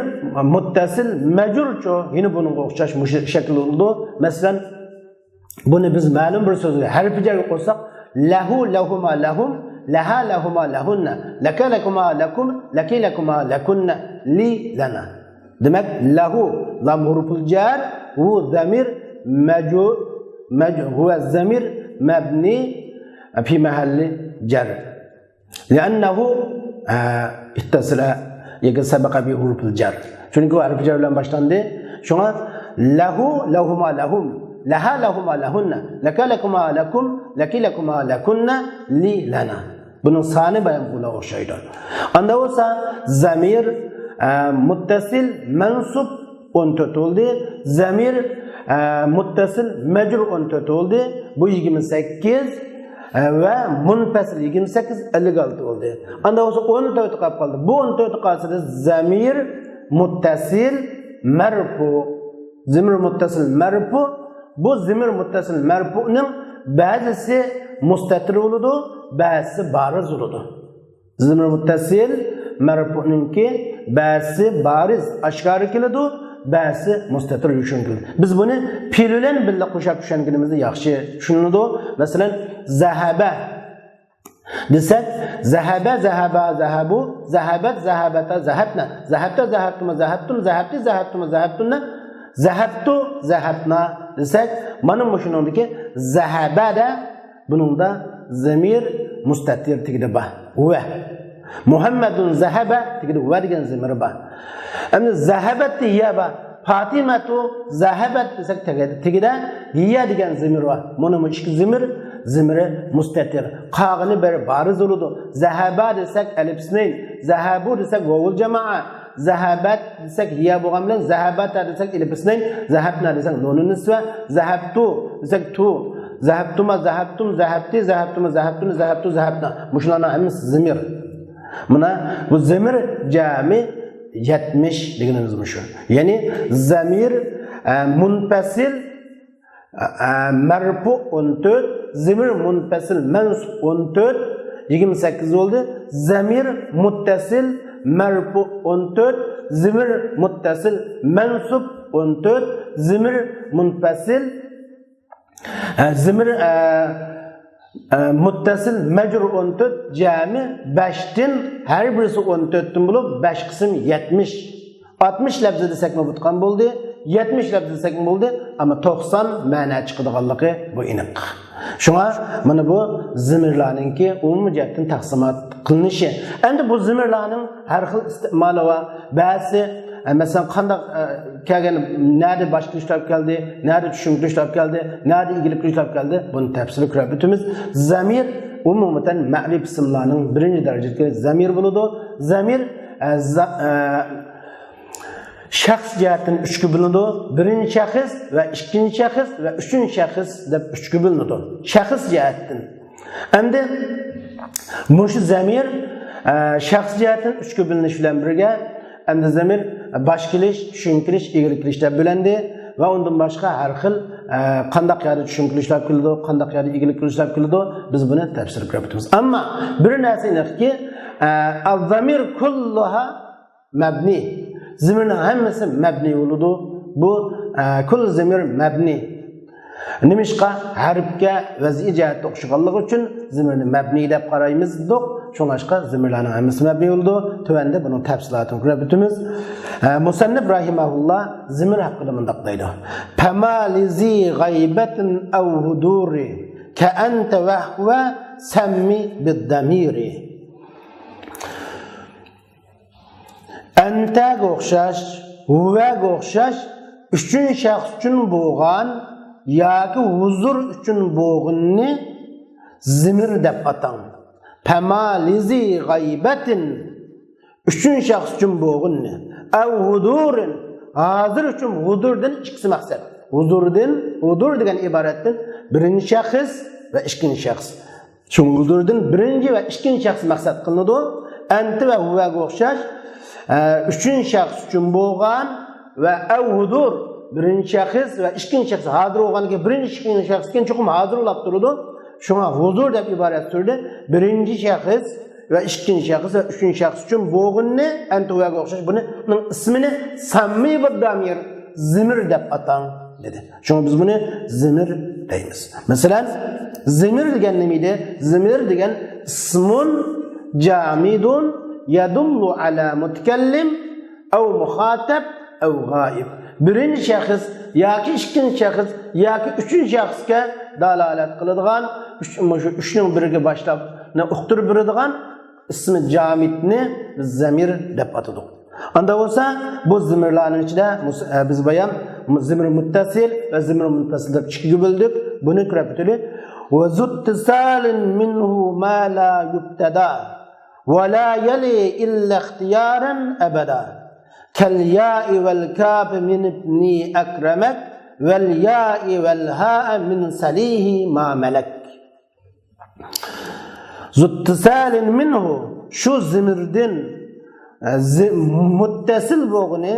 مۇتتەسىل مەجرۇرچۇ يەنە بۇنىڭغا ئوخشاش مۇشۇ شەكىلدە بولىدۇ. مەسىلەن، بۇنى بىز مەلۇم بىر سۆزگە ھەرپى جەرگە قوشساق، لەھۇ، لەھۇما، لەھۇم، لەھا، لەھۇما، لەھۇننە، لەكە، لەكۇما، لەكۇم، لەكى، لەكۇما، لەكۇننە، لى، لەنا. دېمەك، لەھۇ، لام ھۇرۇپۇل جەر، ھۇ زەمىر، مەجۇ-، مەج-، ھۇۋە زەمىر، مەبنى، فى مەھەللى جەر. لأنه، ئە، اتصل ياكى سبق به حروف الجر. چۈنكى ئۇ ھەرپى جەر بىلەن باشلاندى. شۇڭا لەھۇ، لەھۇما، لەھۇم، لەھا، لەھۇما، لەھۇننە، لەكە، لەكۇما، لەكۇم، لەكى، لەكۇما، لەكۇننە، لى، لەنا. بۇنىڭ سانى بايامقىغا ئوخشايدۇ. ئاندا بولسا زەمىر، ئە، مۇتتەسىل مەنسۇب ئون تۆت بولدى. زەمىر، ئە، مۇتتەسىل مەجرۇر ئون تۆت بولدى. بۇ يىگىرمە سەككىز، ئە، ۋە مۇنپەسىل يىگىرمە سەككىز، ئەللىك ئالتە بولدى. ئاندا بولسا ئون تۆت قاپ قالدى. بۇ ئون تۆت قالسىدا زەمىر مۇتتەسىل مەرپۇ. زەمىر مۇتتەسىل مەرپۇ. بۇ زەمىر مۇتتەسىل مەرپۇنىڭ بەزىسى مۇستەتىر بولىدۇ، بەزىسى بارىز بولىدۇ. زەمىر مۇتتەسىل مەرپۇنىڭكى بەزىسى بارىز، ئاشكارا كېلىدۇ، بەزىسى مۇستەتىر، يوشۇرۇن كېلىدۇ. بىز بۇنى پېئىل بىلەن بىللە قوشاپ چۈشەنگىنىمىزدە ياخشى چۈشىنىلىدۇ. مەسىلەن، زەھەبە دېسەك، زەھەبە، زەھەبا، زەھەبۇ، زەھەبەت، زەھەبەتا، زەھەبنە، زەھەبتە، زەھەبتۇما، زەھەبتۇم، زەھەبتى، زەھەبتۇما، زەھەبتۇننە، زەھەبتۇ، زەھەبنا دېسەك، مانا مۇشۇنىڭدىكى زەھەبەدە بۇنىڭدا زەمىر مۇستەتىر تېگىدە بار. ۋە. مۇھەممەدۇن زەھەبە تېگىدە ۋە دېگەن زەمىر بار. ئەمدى زەھەبەتتە يە بار. پاتىمەتۇ زەھەبەت دېسەك تېگىدە، تېگىدە يە دېگەن زەمىر بار. مانا بۇ ئىككى زەمىر، زەمىرى مۇستەتىر. قالغىنى بىرى بارىز بولىدۇ. زەھەبا دېسەك ئەلىپ ئىسنەين، زەھەبۇ دېسەك ۋاۋۇل جامائە، زەھەبەت دېسەك يە بولغان بىلەن، زەھەبەتا دېسەك ئېلىپ ئىسنەين، زەھەبنا دېسەك نۇنۇن نىسۋە، زەھەبتۇ دېسەك تۇ، زەھەبتۇما، زەھەبتۇم، زەھەبتى، زەھەبتۇما، زەھەبتۇنى، زەھەبتۇ، زەھەبنا. مۇشۇلارنىڭ ھەممىسى زەمىر. مانا بۇ زەمىر جەمى يەتمىش دېگىنىمىز مۇشۇ. يەنى زەمىر، ئە، مۇنپەسىل، ئە، مەرپۇ ئون تۆت، زەمىر مۇنپەسىل مەنسۇب ئون تۆت، يىگىرمە سەككىز بولدى. زەمىر مۇتتەسىل مەرپۇ ئون تۆت، زەمىر مۇتتەسىل مەنسۇب ئون تۆت، زەمىر مۇنپەسىل، ئە، زەمىر، ئە، ئە، مۇتتەسىل مەجرۇر ئون تۆت، جەمى بەشتىن، ھەر بىرسى ئون تۆتتىن بولۇپ، بەش قىسىم يەتمىش. ئاتمىش لەپزى دېسەكمۇ بولىدىغان بولدى، يەتمىش لەپزى دېسەكمۇ بولدى، ئەمما توقسان مەنە چىقىدىغانلىقى بۇ ئېنىق. شۇڭا مانا بۇ زەمىرلارنىڭكى ئومۇمىي جەھەتتىن تەقسىمات قىلىنىشى. ئەمدى بۇ زەمىرلارنىڭ ھەر خىل ئىستېمالى بار. بەزىسى، ئە، مەسىلەن، قانداق، ئە، كەلگەن، نەدە باش كېلىشلەپ كەلدى، نەدە چۈشۈم كېلىشلەپ كەلدى، نەدە ئىگىلىك كېلىشلەپ كەلدى، بۇنى تەپسىلىي كۆرۈپ ئۆتىمىز. زەمىر ئومۇمەن مەرىپە ئىسىملارنىڭ بىرىنچى دەرىجىدىكى زەمىر بولىدۇ. زەمىر، ئە، زا-، ئە، شەخس جەھەتتىن ئۈچكە بۆلۈنىدۇ. بىرىنچى شەخس ۋە ئىككىنچى شەخس ۋە ئۈچىنچى شەخس دەپ ئۈچكە بۆلۈنىدۇ. شەخس جەھەتتىن. ئەمدى مۇشۇ زەمىر، ئە، شەخس جەھەتتىن ئۈچكە بۆلۈنۈش بىلەن بىرگە، ئەمدى زەمىر باش كېلىش، چۈشۈم كېلىش، ئىگىلىك كېلىش دەپ بۆلۈندى ۋە ئۇندىن باشقا ھەر خىل، ئە، قانداق يەردە چۈشۈم كېلىشلەپ كېلىدۇ، قانداق يەردە ئىگىلىك كېلىشلەپ كېلىدۇ، بىز بۇنى تەپسىلىي كۆرۈپ ئۆتىمىز. ئەمما بىر نەرسە ئېنىقكى، ئە، الزەمىر كۇللۇھا مەبنى. زېمىرنىڭ ھەممىسى مەبنى بولىدۇ. بۇ، ئە، كۇل زېمىر مەبنى. نېمىشقا؟ ھەرپكە ۋەزئىي جەھەتتە ئوخشىغانلىقى ئۈچۈن زېمىرنى مەبنى دەپ قارايمىز دېدۇق. شۇڭلاشقا زېمىرلارنىڭ ھەممىسى مەبنى بولىدۇ. تۆۋەندە بۇنىڭ تەپسىلاتىنى كۆرۈپ ئۆتىمىز. ئە، مۇسەننىپ رەھىمەھۇللا زېمىر ھەققىدە مۇنداق دەيدۇ: پەما لىزى غەيبەتىن ئەۋ ھۇدۇرى كەئەنتە ۋەھۋە سەممى بىددەمىرى. ئەنتەگە ئوخشاش، ھۇۋەگە ئوخشاش ئۈچىنچى شەخس ئۈچۈن بولغان ياكى ھۇزۇر ئۈچۈن بولغىنىنى زېمىر دەپ ئاتاڭ. پەما لىزى غەيبەتىن، ئۈچىنچى شەخس ئۈچۈن بولغىنىنى. ئەۋ ھۇدۇرىن، ھازىر ئۈچۈن ھۇدۇردىن ئىككىسى مەقسەت. ھۇزۇردىن، ھۇدۇر دېگەن ئىبارەتتىن بىرىنچى شەخس ۋە ئىككىنچى شەخس. شۇڭا ھۇزۇردىن بىرىنچى ۋە ئىككىنچى شەخس مەقسەت قىلىنىدۇ. ئەنتە ۋە ھۇۋەگە ئوخشاش، ئە، ئۈچىنچى شەخس ئۈچۈن بولغان ۋە ئەۋ ھۇدۇر، بىرىنچى شەخس ۋە ئىككىنچى شەخس ھازىر بولغاندىكىن، بىرىنچى، ئىككىنچى شەخس ئىكەن، چوقۇم ھازىر بولۇپ تۇرىدۇ. شۇڭا ھۇزۇر دەپ ئىبارەت سۈردى. بىرىنچى شەخس ۋە ئىككىنچى شەخس ۋە ئۈچىنچى شەخس ئۈچۈن بولغىنىنى، ئەنتە ھۇۋەگە ئوخشاش بۇنىڭ ئىسمىنى سەممى بىددەمىر، زېمىر دەپ ئاتاڭ، دېدى. شۇڭا بىز بۇنى زېمىر دەيمىز. مەسىلەن، زېمىر دېگەن نېمە ئىدى؟ زېمىر دېگەن ئىسمۇن جامىدۇن يەدۇللۇ ئەلا مۇتەكەللىم ئەۋ مۇخاتەب ئەۋ غائىب. بىرىنچى شەخس ياكى ئىككىنچى شەخس ياكى ئۈچىنچى شەخسكە دالالەت قىلىدىغان، ئۈچ، مۇشۇ ئۈچنىڭ بىرىگە باشلاپنى ئۇقتۇرۇپ بېرىدىغان ئىسمى جامىدنى بىز زەمىر دەپ ئاتىدۇق. ئاندا بولسا، بۇ زېمىرلارنىڭ ئىچىدە مۇس-، ئە، بىز بايام زېمىر مۇتتەسىل ۋە زېمىر مۇنپەسىل دەپ ئىككىگە بۆلدۇق. بۇنى كۆرۈپ ئۆتىلى. ۋە زۇتتىسالىن مىنھۇ ما لا يۇبتەدا ۋە لا يەلى ئىللا ئىختىيارەن ئەبەدا. كەل يائى ۋەل كاپى مىن ئىبنى ئەكرەمەك ۋەل يائى ۋەل ھائى مىن سەلىھى ما مەلەك. زۇتتىسالىن مىنھۇ، شۇ زېمىردىن، ئە، زې-، مۇتتەسىل بولغىنى،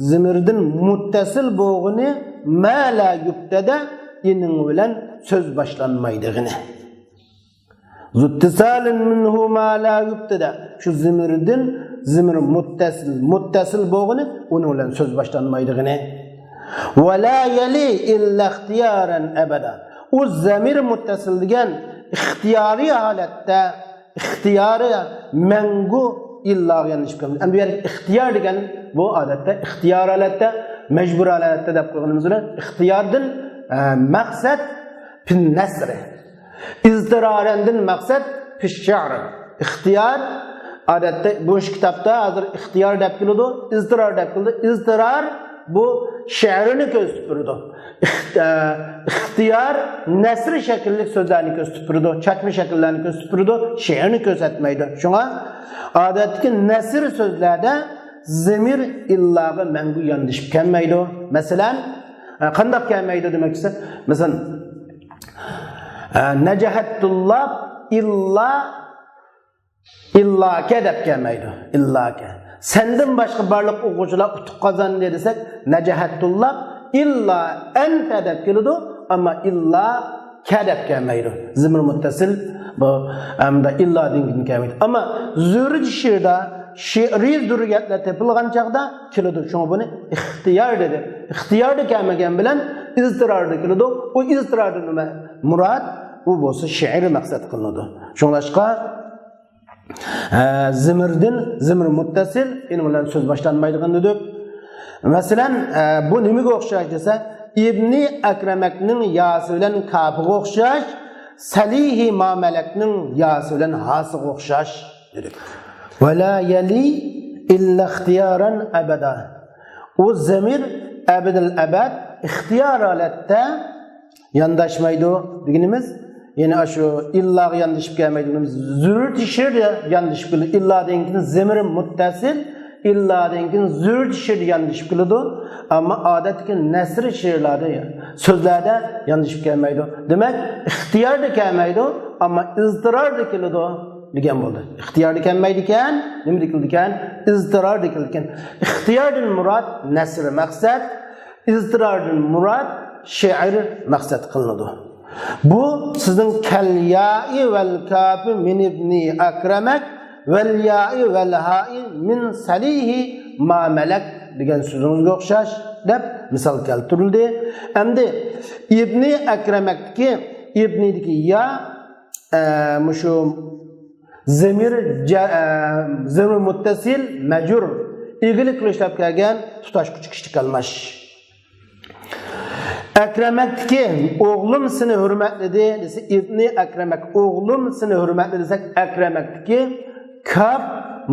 زېمىردىن مۇتتەسىل بولغىنى، ما لا يۇبتەدا، ئېنىڭ بىلەن سۆز باشلانمايدىغىنى. زۇتتىسالىن مىنھۇ ما لا يۇبتەدا، شۇ زېمىردىن، زېمىر مۇتتەسىل، مۇتتەسىل بولغىنى، ئۇنىڭ بىلەن سۆز باشلانمايدىغىنى. ۋە لا يەلى ئىللا ئىختىيارەن ئەبەدا. ئۇ زەمىر مۇتتەسىل دېگەن ئىختىيارىي ھالەتتە، ئىختىيارى مەڭگۈ ئىللاغا ياندىشىپ كەلگەن. ئەمدى بۇ يەردە ئىختىيار دېگەن بۇ ئادەتتە ئىختىيار ھالەتتە، مەجبۇر ھالەتتە دەپ قويغىنىمىز بىلەن ئىختىياردىن، ئە، مەقسەت پىن نەسرى. ئىزتىرارەندىن مەقسەت پىششەر. ئىختىيار، ئادەتتە بۇ كىتابتا ھازىر ئىختىيار دەپ كېلىدۇ، ئىزتىرار دەپ كېلىدۇ. ئىزتىرار بۇ شېئىرنى كۆرسىتىپ بېرىدۇ. ئىخت-، ئە، ئىختىيار نەسر شەكىللىك سۆزلەرنى كۆرسىتىپ بېرىدۇ، چاچما شەكىللەرنى كۆرسىتىپ بېرىدۇ، شېئىرنى كۆرسەتمەيدۇ. شۇڭا ئادەتتىكى نەسر سۆزلەردە زېمىر ئىللاغا مەڭگۈ ياندىشىپ كەلمەيدۇ. مەسىلەن، ئە، قانداق كەلمەيدۇ دېمەكچىسى؟ مەسىلەن، ئە، نەجەھەتتۇللاھ ئىللا، ئىللاكە دەپ كەلمەيدۇ. ئىللاكە. سەندىن باشقا بارلىق ئوقۇغۇچىلار ئۇتۇق قازاندى دېسەك، نەجەھەتتۇللاھ ئىللا ئەنتە دەپ كېلىدۇ، ئەمما ئىللاكە دەپ كەلمەيدۇ. زېمىر مۇتتەسىل بۇ ئەمدى ئىللا دېگەن كەلمەيدۇ. ئەمما زۆرۈر شېئىردا شېئىرىي زۆرۈرىيەتلەر تېپىلغان چاغدا كېلىدۇ. شۇڭا بۇنى ئىختىيار دېدى. ئىختىياردا كەلمىگەن بىلەن ئىزتىراردا كېلىدۇ. ئۇ ئىزتىراردىن نېمە مۇراد؟ ئۇ بولسا شېئىر مەقسەت قىلىنىدۇ. شۇڭلاشقا، ئە، زېمىردىن، زېمىر مۇتتەسىل، ئېنىڭ بىلەن سۆز باشلانمايدىغان دېدۇق. مەسىلەن، ئە، بۇ نېمىگە ئوخشاش دېسە، ئىبنى ئەكرەمەكنىڭ ياسى بىلەن كاپىغا ئوخشاش، سەلىھى مامەلەكنىڭ ياسى بىلەن ھاسىغا ئوخشاش دېدۇق. ۋە لا يەلى ئىللا ئىختىيارەن ئەبەدا. ئۇ زەمىر ئەبەدىل ئەبەد ئىختىيار ھالەتتە يانداشمايدۇ دېگىنىمىز، يەنى ئاشۇ ئىللاغا ياندىشىپ كەلمەيدۇ دېگىنىمىز، زۆرۈرىيەت شېئىردا ياندىشىپ كېلىدۇ. ئىللا دېگەن كېيىن زەمىر مۇتتەسىل، ئىللا دېگەن كېيىن زۆرۈرىيەت شېئىردا ياندىشىپ كېلىدۇ. ئەمما ئادەتتىكى نەسر شېئىرلاردا، سۆزلەردە ياندىشىپ كەلمەيدۇ. دېمەك، ئىختىياردا كەلمەيدۇ، ئەمما ئىزتىراردا كېلىدۇ دېگەن بولدى. ئىختىياردا كەلمەيدىكەن، نېمىدە كېلىدىكەن؟ ئىزتىراردا كېلىدىكەن. ئىختىياردىن مۇراد نەسر مەقسەت، ئىزتىراردىن مۇراد شېئىر مەقسەت قىلىنىدۇ. بۇ سىزنىڭ كەل يائى ۋەل كاپى مىن ئىبنى ئەكرەمەك ۋەل يائى ۋەل ھائى مىن سەلىھى ما مەلەك دېگەن سۆزىڭىزگە ئوخشاش دەپ مىسال كەلتۈرۈلدى. ئەمدى ئىبنى ئەكرەمەكتىكى ئىبنىدىكى يا، ئە، مۇشۇ زەمىر جە-، ئە، زەمىر مۇتتەسىل مەجرۇر، ئىگىلىك قىلىشلاپ كەلگەن تۇتاشقۇچى كىشىلىك ئەلماش. ئەكرەمەكتىكى ئوغلۇم سېنى ھۆرمەتلىدى دېسە، ئىبنى ئەكرەمەك، ئوغلۇم سېنى ھۆرمەتلىدى دېسەك، ئەكرەمەكتىكى كاپ،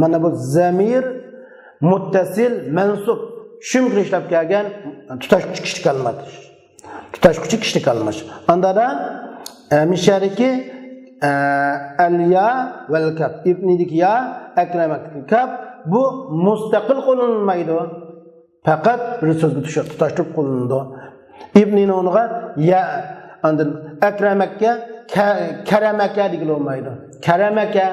مانا بۇ زەمىر مۇتتەسىل مەنسۇب، شۇم قىلىشلاپ كەلگەن تۇتاشقۇچى كىشىلىك ئەلماش. تۇتاشقۇچى كىشىلىك ئەلماش. ئاندادا، ئە، مىشەدىكى، ئە، ئەل يا ۋەل كاپ. ئىبنىدىكى يا، ئەكرەمەكتىكى كاپ. بۇ مۇستەقىل قوللىنىلمايدۇ. پەقەت بىر سۆزگە تۇش-، تۇتاشتۇرۇپ قوللىنىدۇ. ئىبنىنىڭ ئورنىغا يا، ئاندىن ئەكرەمەككە، كە-، كەرەمەكە دېگىلى بولمايدۇ. كەرەمەكە،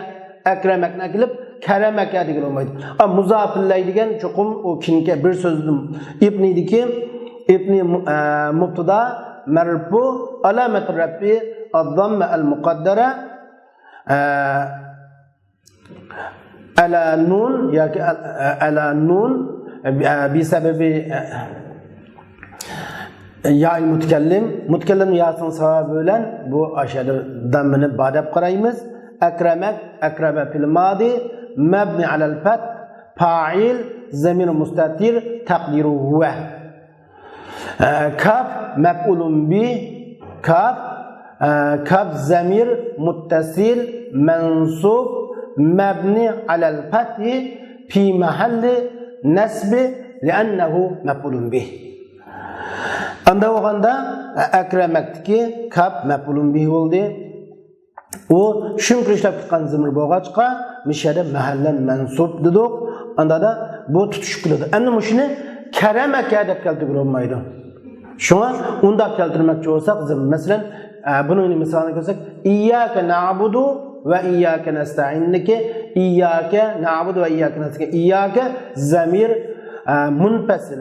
ئەكرەمەكنى ئەكېلىپ، كەرەمەكە دېگىلى بولمايدۇ. ئا، مۇزاپىللەي دېگەن چوقۇم ئۇ كېيىنكى بىر سۆزدىن ئىبنىدىكى، ئىبنى مۇ-، ئە، مۇبتىدا، مەرپۇ، ئالامەتۇ رەپئى، ئەززاممە ئەل مۇقەددەرە، ئە، ئەلا نۇن ياكى ئەل-، ئەلا نۇن، ئە، بىسەبەبى، ئە، يائىل مۇتەكەللىم، مۇتەكەللىم ياسىنىڭ سەۋەبى بىلەن بۇ ئاشۇ يەردە داممىنى بار دەپ قارايمىز. ئەكرەمەك، ئەكرەمە فىل مادى، مەبنى ئەلەل فەتھ، پائىل، زەمىر مۇستەتىر، تەقدىرۇ ھۇۋە. ئە، كاپ مەپئۇلۇن بىھ، كاپ، ئە، كاپ زەمىر مۇتتەسىل مەنسۇب مەبنى ئەلەل فەتھى فى مەھەللى نەسبى لىئەننەھۇ مەپئۇلۇن بىھ. ئاندا بولغاندا، ئە، ئەكرەمەكتىكى كاپ مەپئۇلۇن بىھ بولدى. ئۇ شۇم قىلىشلاپ چىققان زېمىر بولغاچقا، مۇشۇ يەردە مەھەللەن مەنسۇب دېدۇق. ئاندا بۇ تۇتۇشۇپ كېلىدۇ. ئەمدى مۇشۇنى كەرەمەكە دەپ كەلتۈرگىلى بولمايدۇ. شۇڭا ئۇنداق كەلتۈرمەكچى بولساق، زېمىر، مەسىلەن، ئە، بۇنىڭ مىسالىنى كۆرسەك، ئىيياكە نەئبۇدۇ ۋە ئىيياكە نەستەئىندىكى ئىيياكە نەئبۇدۇ ۋە ئىيياكە نەستەئىن، ئىيياكە زەمىر، ئە، مۇنپەسىل.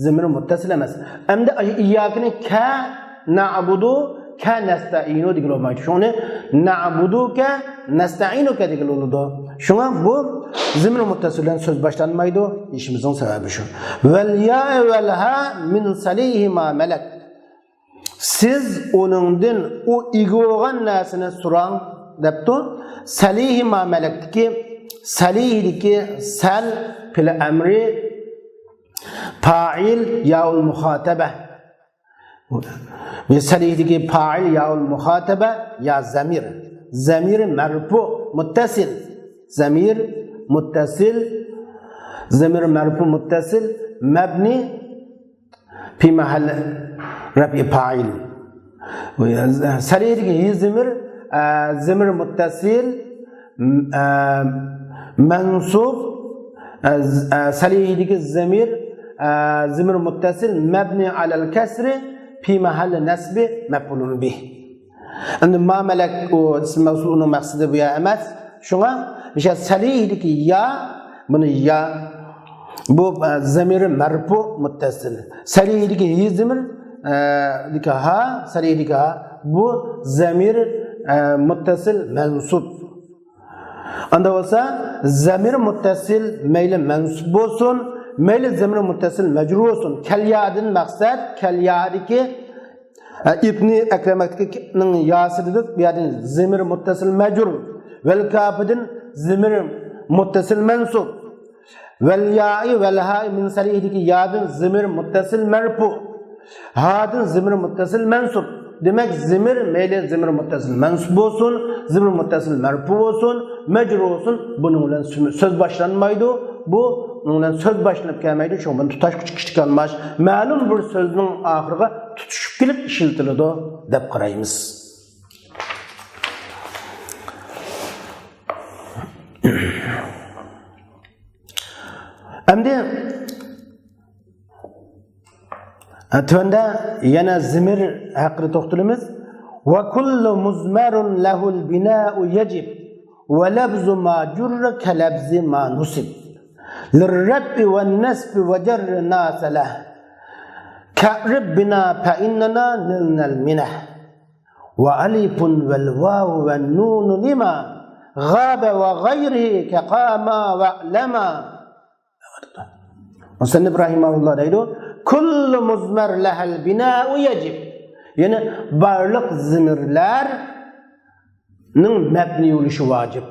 زېمىر مۇتتەسىل ئەمەس. ئەمدى ئىيياكىنى كە نەئبۇدۇ، كە نەستەئىنۇ دېگىلى بولمايدۇ. شۇڭا نەئبۇدۇكە، نەستەئىنۇكە دېگىلى بولىدۇ. شۇڭا بۇ زېمىر مۇتتەسىل بىلەن سۆز باشلانمايدۇ. دېيىشىمىزنىڭ سەۋەبى شۇ. ۋەل يا ۋەل ھا مىن سەلىھى ما مەلەك. سىز ئۇنىڭدىن ئۇ ئىگە بولغان نەرسىنى سوراڭ دەپتۇ. سەلىھى ما مەلەكتىكى، سەلىھىدىكى سەل پېئىل ئەمرى، پائىل ياۋۇل مۇخاتەبە. سەلىھىدىكى پائىل ياۋۇل مۇخاتەبە يا زەمىر. زەمىر مەرپۇ مۇتتەسىل. زەمىر مۇتتەسىل. زەمىر مەرپۇ مۇتتەسىل. مەبنى في محل رفع فاعل. سەلىھىدىكى ھى زەمىر، ئە، زەمىر مۇتتەسىل، ئە، مەنسۇب، ئە، ز-، ئە، سەلىھىدىكى زەمىر، ئە، زەمىر مۇتتەسىل، مەبنى ئەلەل كەسرى، في محل نصب مفعول به. ئەمدى ما مەلەك ئۇ ئىسم مەۋسۇل، ئۇنىڭ مەقسىتى بۇ يەر ئەمەس. شۇڭا مىشە سەلىھىدىكى يا، بۇنى يا، بۇ، ئە، زەمىرى مەرپۇ مۇتتەسىل. سەلىھىدىكى ھى زەمىر، ئە، دىكى ھا، سەلىھىدىكى ھا، بۇ زەمىر، ئە، مۇتتەسىل مەنسۇب. ئاندا بولسا زەمىر مۇتتەسىل مەيلى مەنسۇب بولسۇن، مەيلى زەمىر مۇتتەسىل مەجرۇر بولسۇن. كەليادىن مەقسەت، كەليادىكى، ئە، ئىبنى ئەكرەمەكتىكىنىڭ ياسى دېدۇق. بۇ يەردىن زەمىر مۇتتەسىل مەجرۇر. ۋەل كاپىدىن زەمىر مۇتتەسىل مەنسۇب. ۋەل يائى ۋەل ھائى مىن سەلىھىدىكى يادىن زەمىر مۇتتەسىل مەرپۇ. ھادىن زەمىر مۇتتەسىل مەنسۇب. دېمەك، زەمىر مەيلى زەمىر مۇتتەسىل مەنسۇب بولسۇن، زەمىر مۇتتەسىل مەرپۇ بولسۇن، مەجرۇر بولسۇن، بۇنىڭ بىلەن سۆ-، سۆز باشلانمايدۇ. بۇ ئۇنىڭ بىلەن سۆز باشلىنىپ كەلمەيدۇ. شۇڭا بۇنى تۇتاشقۇچ كىچىك ئالماش مەلۇم بىر سۆزنىڭ ئاخىرىغا تۇتىشىپ كېلىپ ئىشلىتىلىدۇ دەپ قارايمىز. ئەمدى، ئە، تۆۋەندە يەنە زىمىر ھەققىدە توختىلىمىز. وكل مضمر له البناء يجب ولفظ ما جر كلفظ ما نصب للرفع والنصب وجر ناصله كأعرب بنا فإننا نلنا المنه وألف والواو والنون لما غاب وغيره كقاما واعلما. مۇسەننىپ رەھىمەھۇللا دەيدۇ، كل مضمر له البناء يجب. يەنى بارلىق زىمىرلەرنىڭ مەبنىي بولۇشى ۋاجىپ.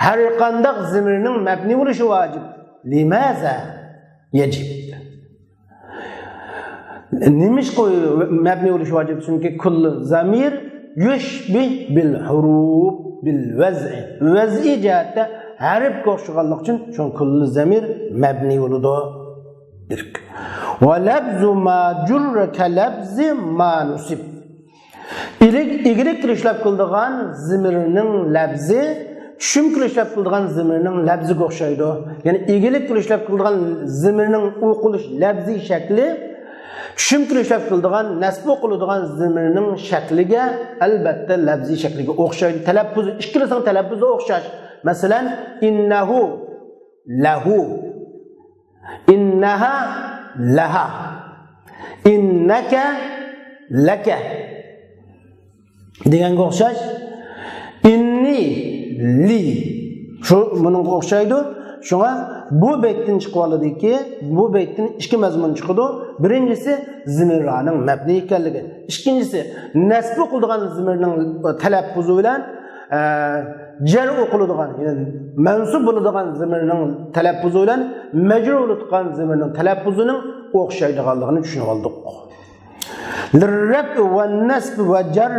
ھەر قانداق زىمىرنىڭ مەبنىي بولۇشى ۋاجىپ. لماذا يجب؟ نېمىشقا مەبنىي بولۇشى ۋاجىپ؟ چۈنكى كل ضمير يشبه بالحروف بالوضع. ۋەزئىي جەھەتتە ھەرپكە ئوخشىغانلىقى ئۈچۈن شۇڭا كل ضمير مەبنىي بولىدۇ. ولفظ ما جر كلفظ ما نصب. ئىلىك-، ئىگىلىككە ئىشلەپ قىلىدىغان زىمىرنىڭ لەپزى چۈشۈمكە ئىشلەپ قىلىدىغان زىمىرنىڭ لەپزىگە ئوخشايدۇ. يەنى ئىگىلىككە ئىشلەپ قىلىدىغان زىمىرنىڭ ئوقۇلۇش لەپزىي شەكلى چۈشۈمكە ئىشلەپ قىلىدىغان، نەسب ئوقۇلىدىغان زىمىرنىڭ شەكلىگە، ئەلۋەتتە، لەپزىي شەكلىگە ئوخشايدۇ. تەلەپپۇز، ئىككىلىسىنىڭ تەلەپپۇزى ئوخشاش. مەسىلەن، ئىننەھۇ، لەھۇ. ئىننەھا، لەھا. ئىننەكە، لەكە دېگەنگە ئوخشاش. ئىننى، لى. شۇ مۇنىڭغا ئوخشايدۇ. شۇڭا بۇ بەيتتىن چىقىۋالىدۇكى، بۇ بەيتتىن ئىككى مەزمۇن چىقىدۇ. بىرىنچىسى، زىمىرلارنىڭ مەبنىي ئىكەنلىكى. ئىككىنچىسى، نەسب قىلىدىغان زىمىرنىڭ تەلەپپۇزى بىلەن، ئە، جەر ئوقۇلىدىغان، يەنى مەنسۇب بولىدىغان زىمىرنىڭ تەلەپپۇزى بىلەن مەجرۇر بولىدىغان زىمىرنىڭ تەلەپپۇزىنىڭ ئوخشايدىغانلىقىنى چۈشىنىۋالدۇق. للرفع والنصب وجر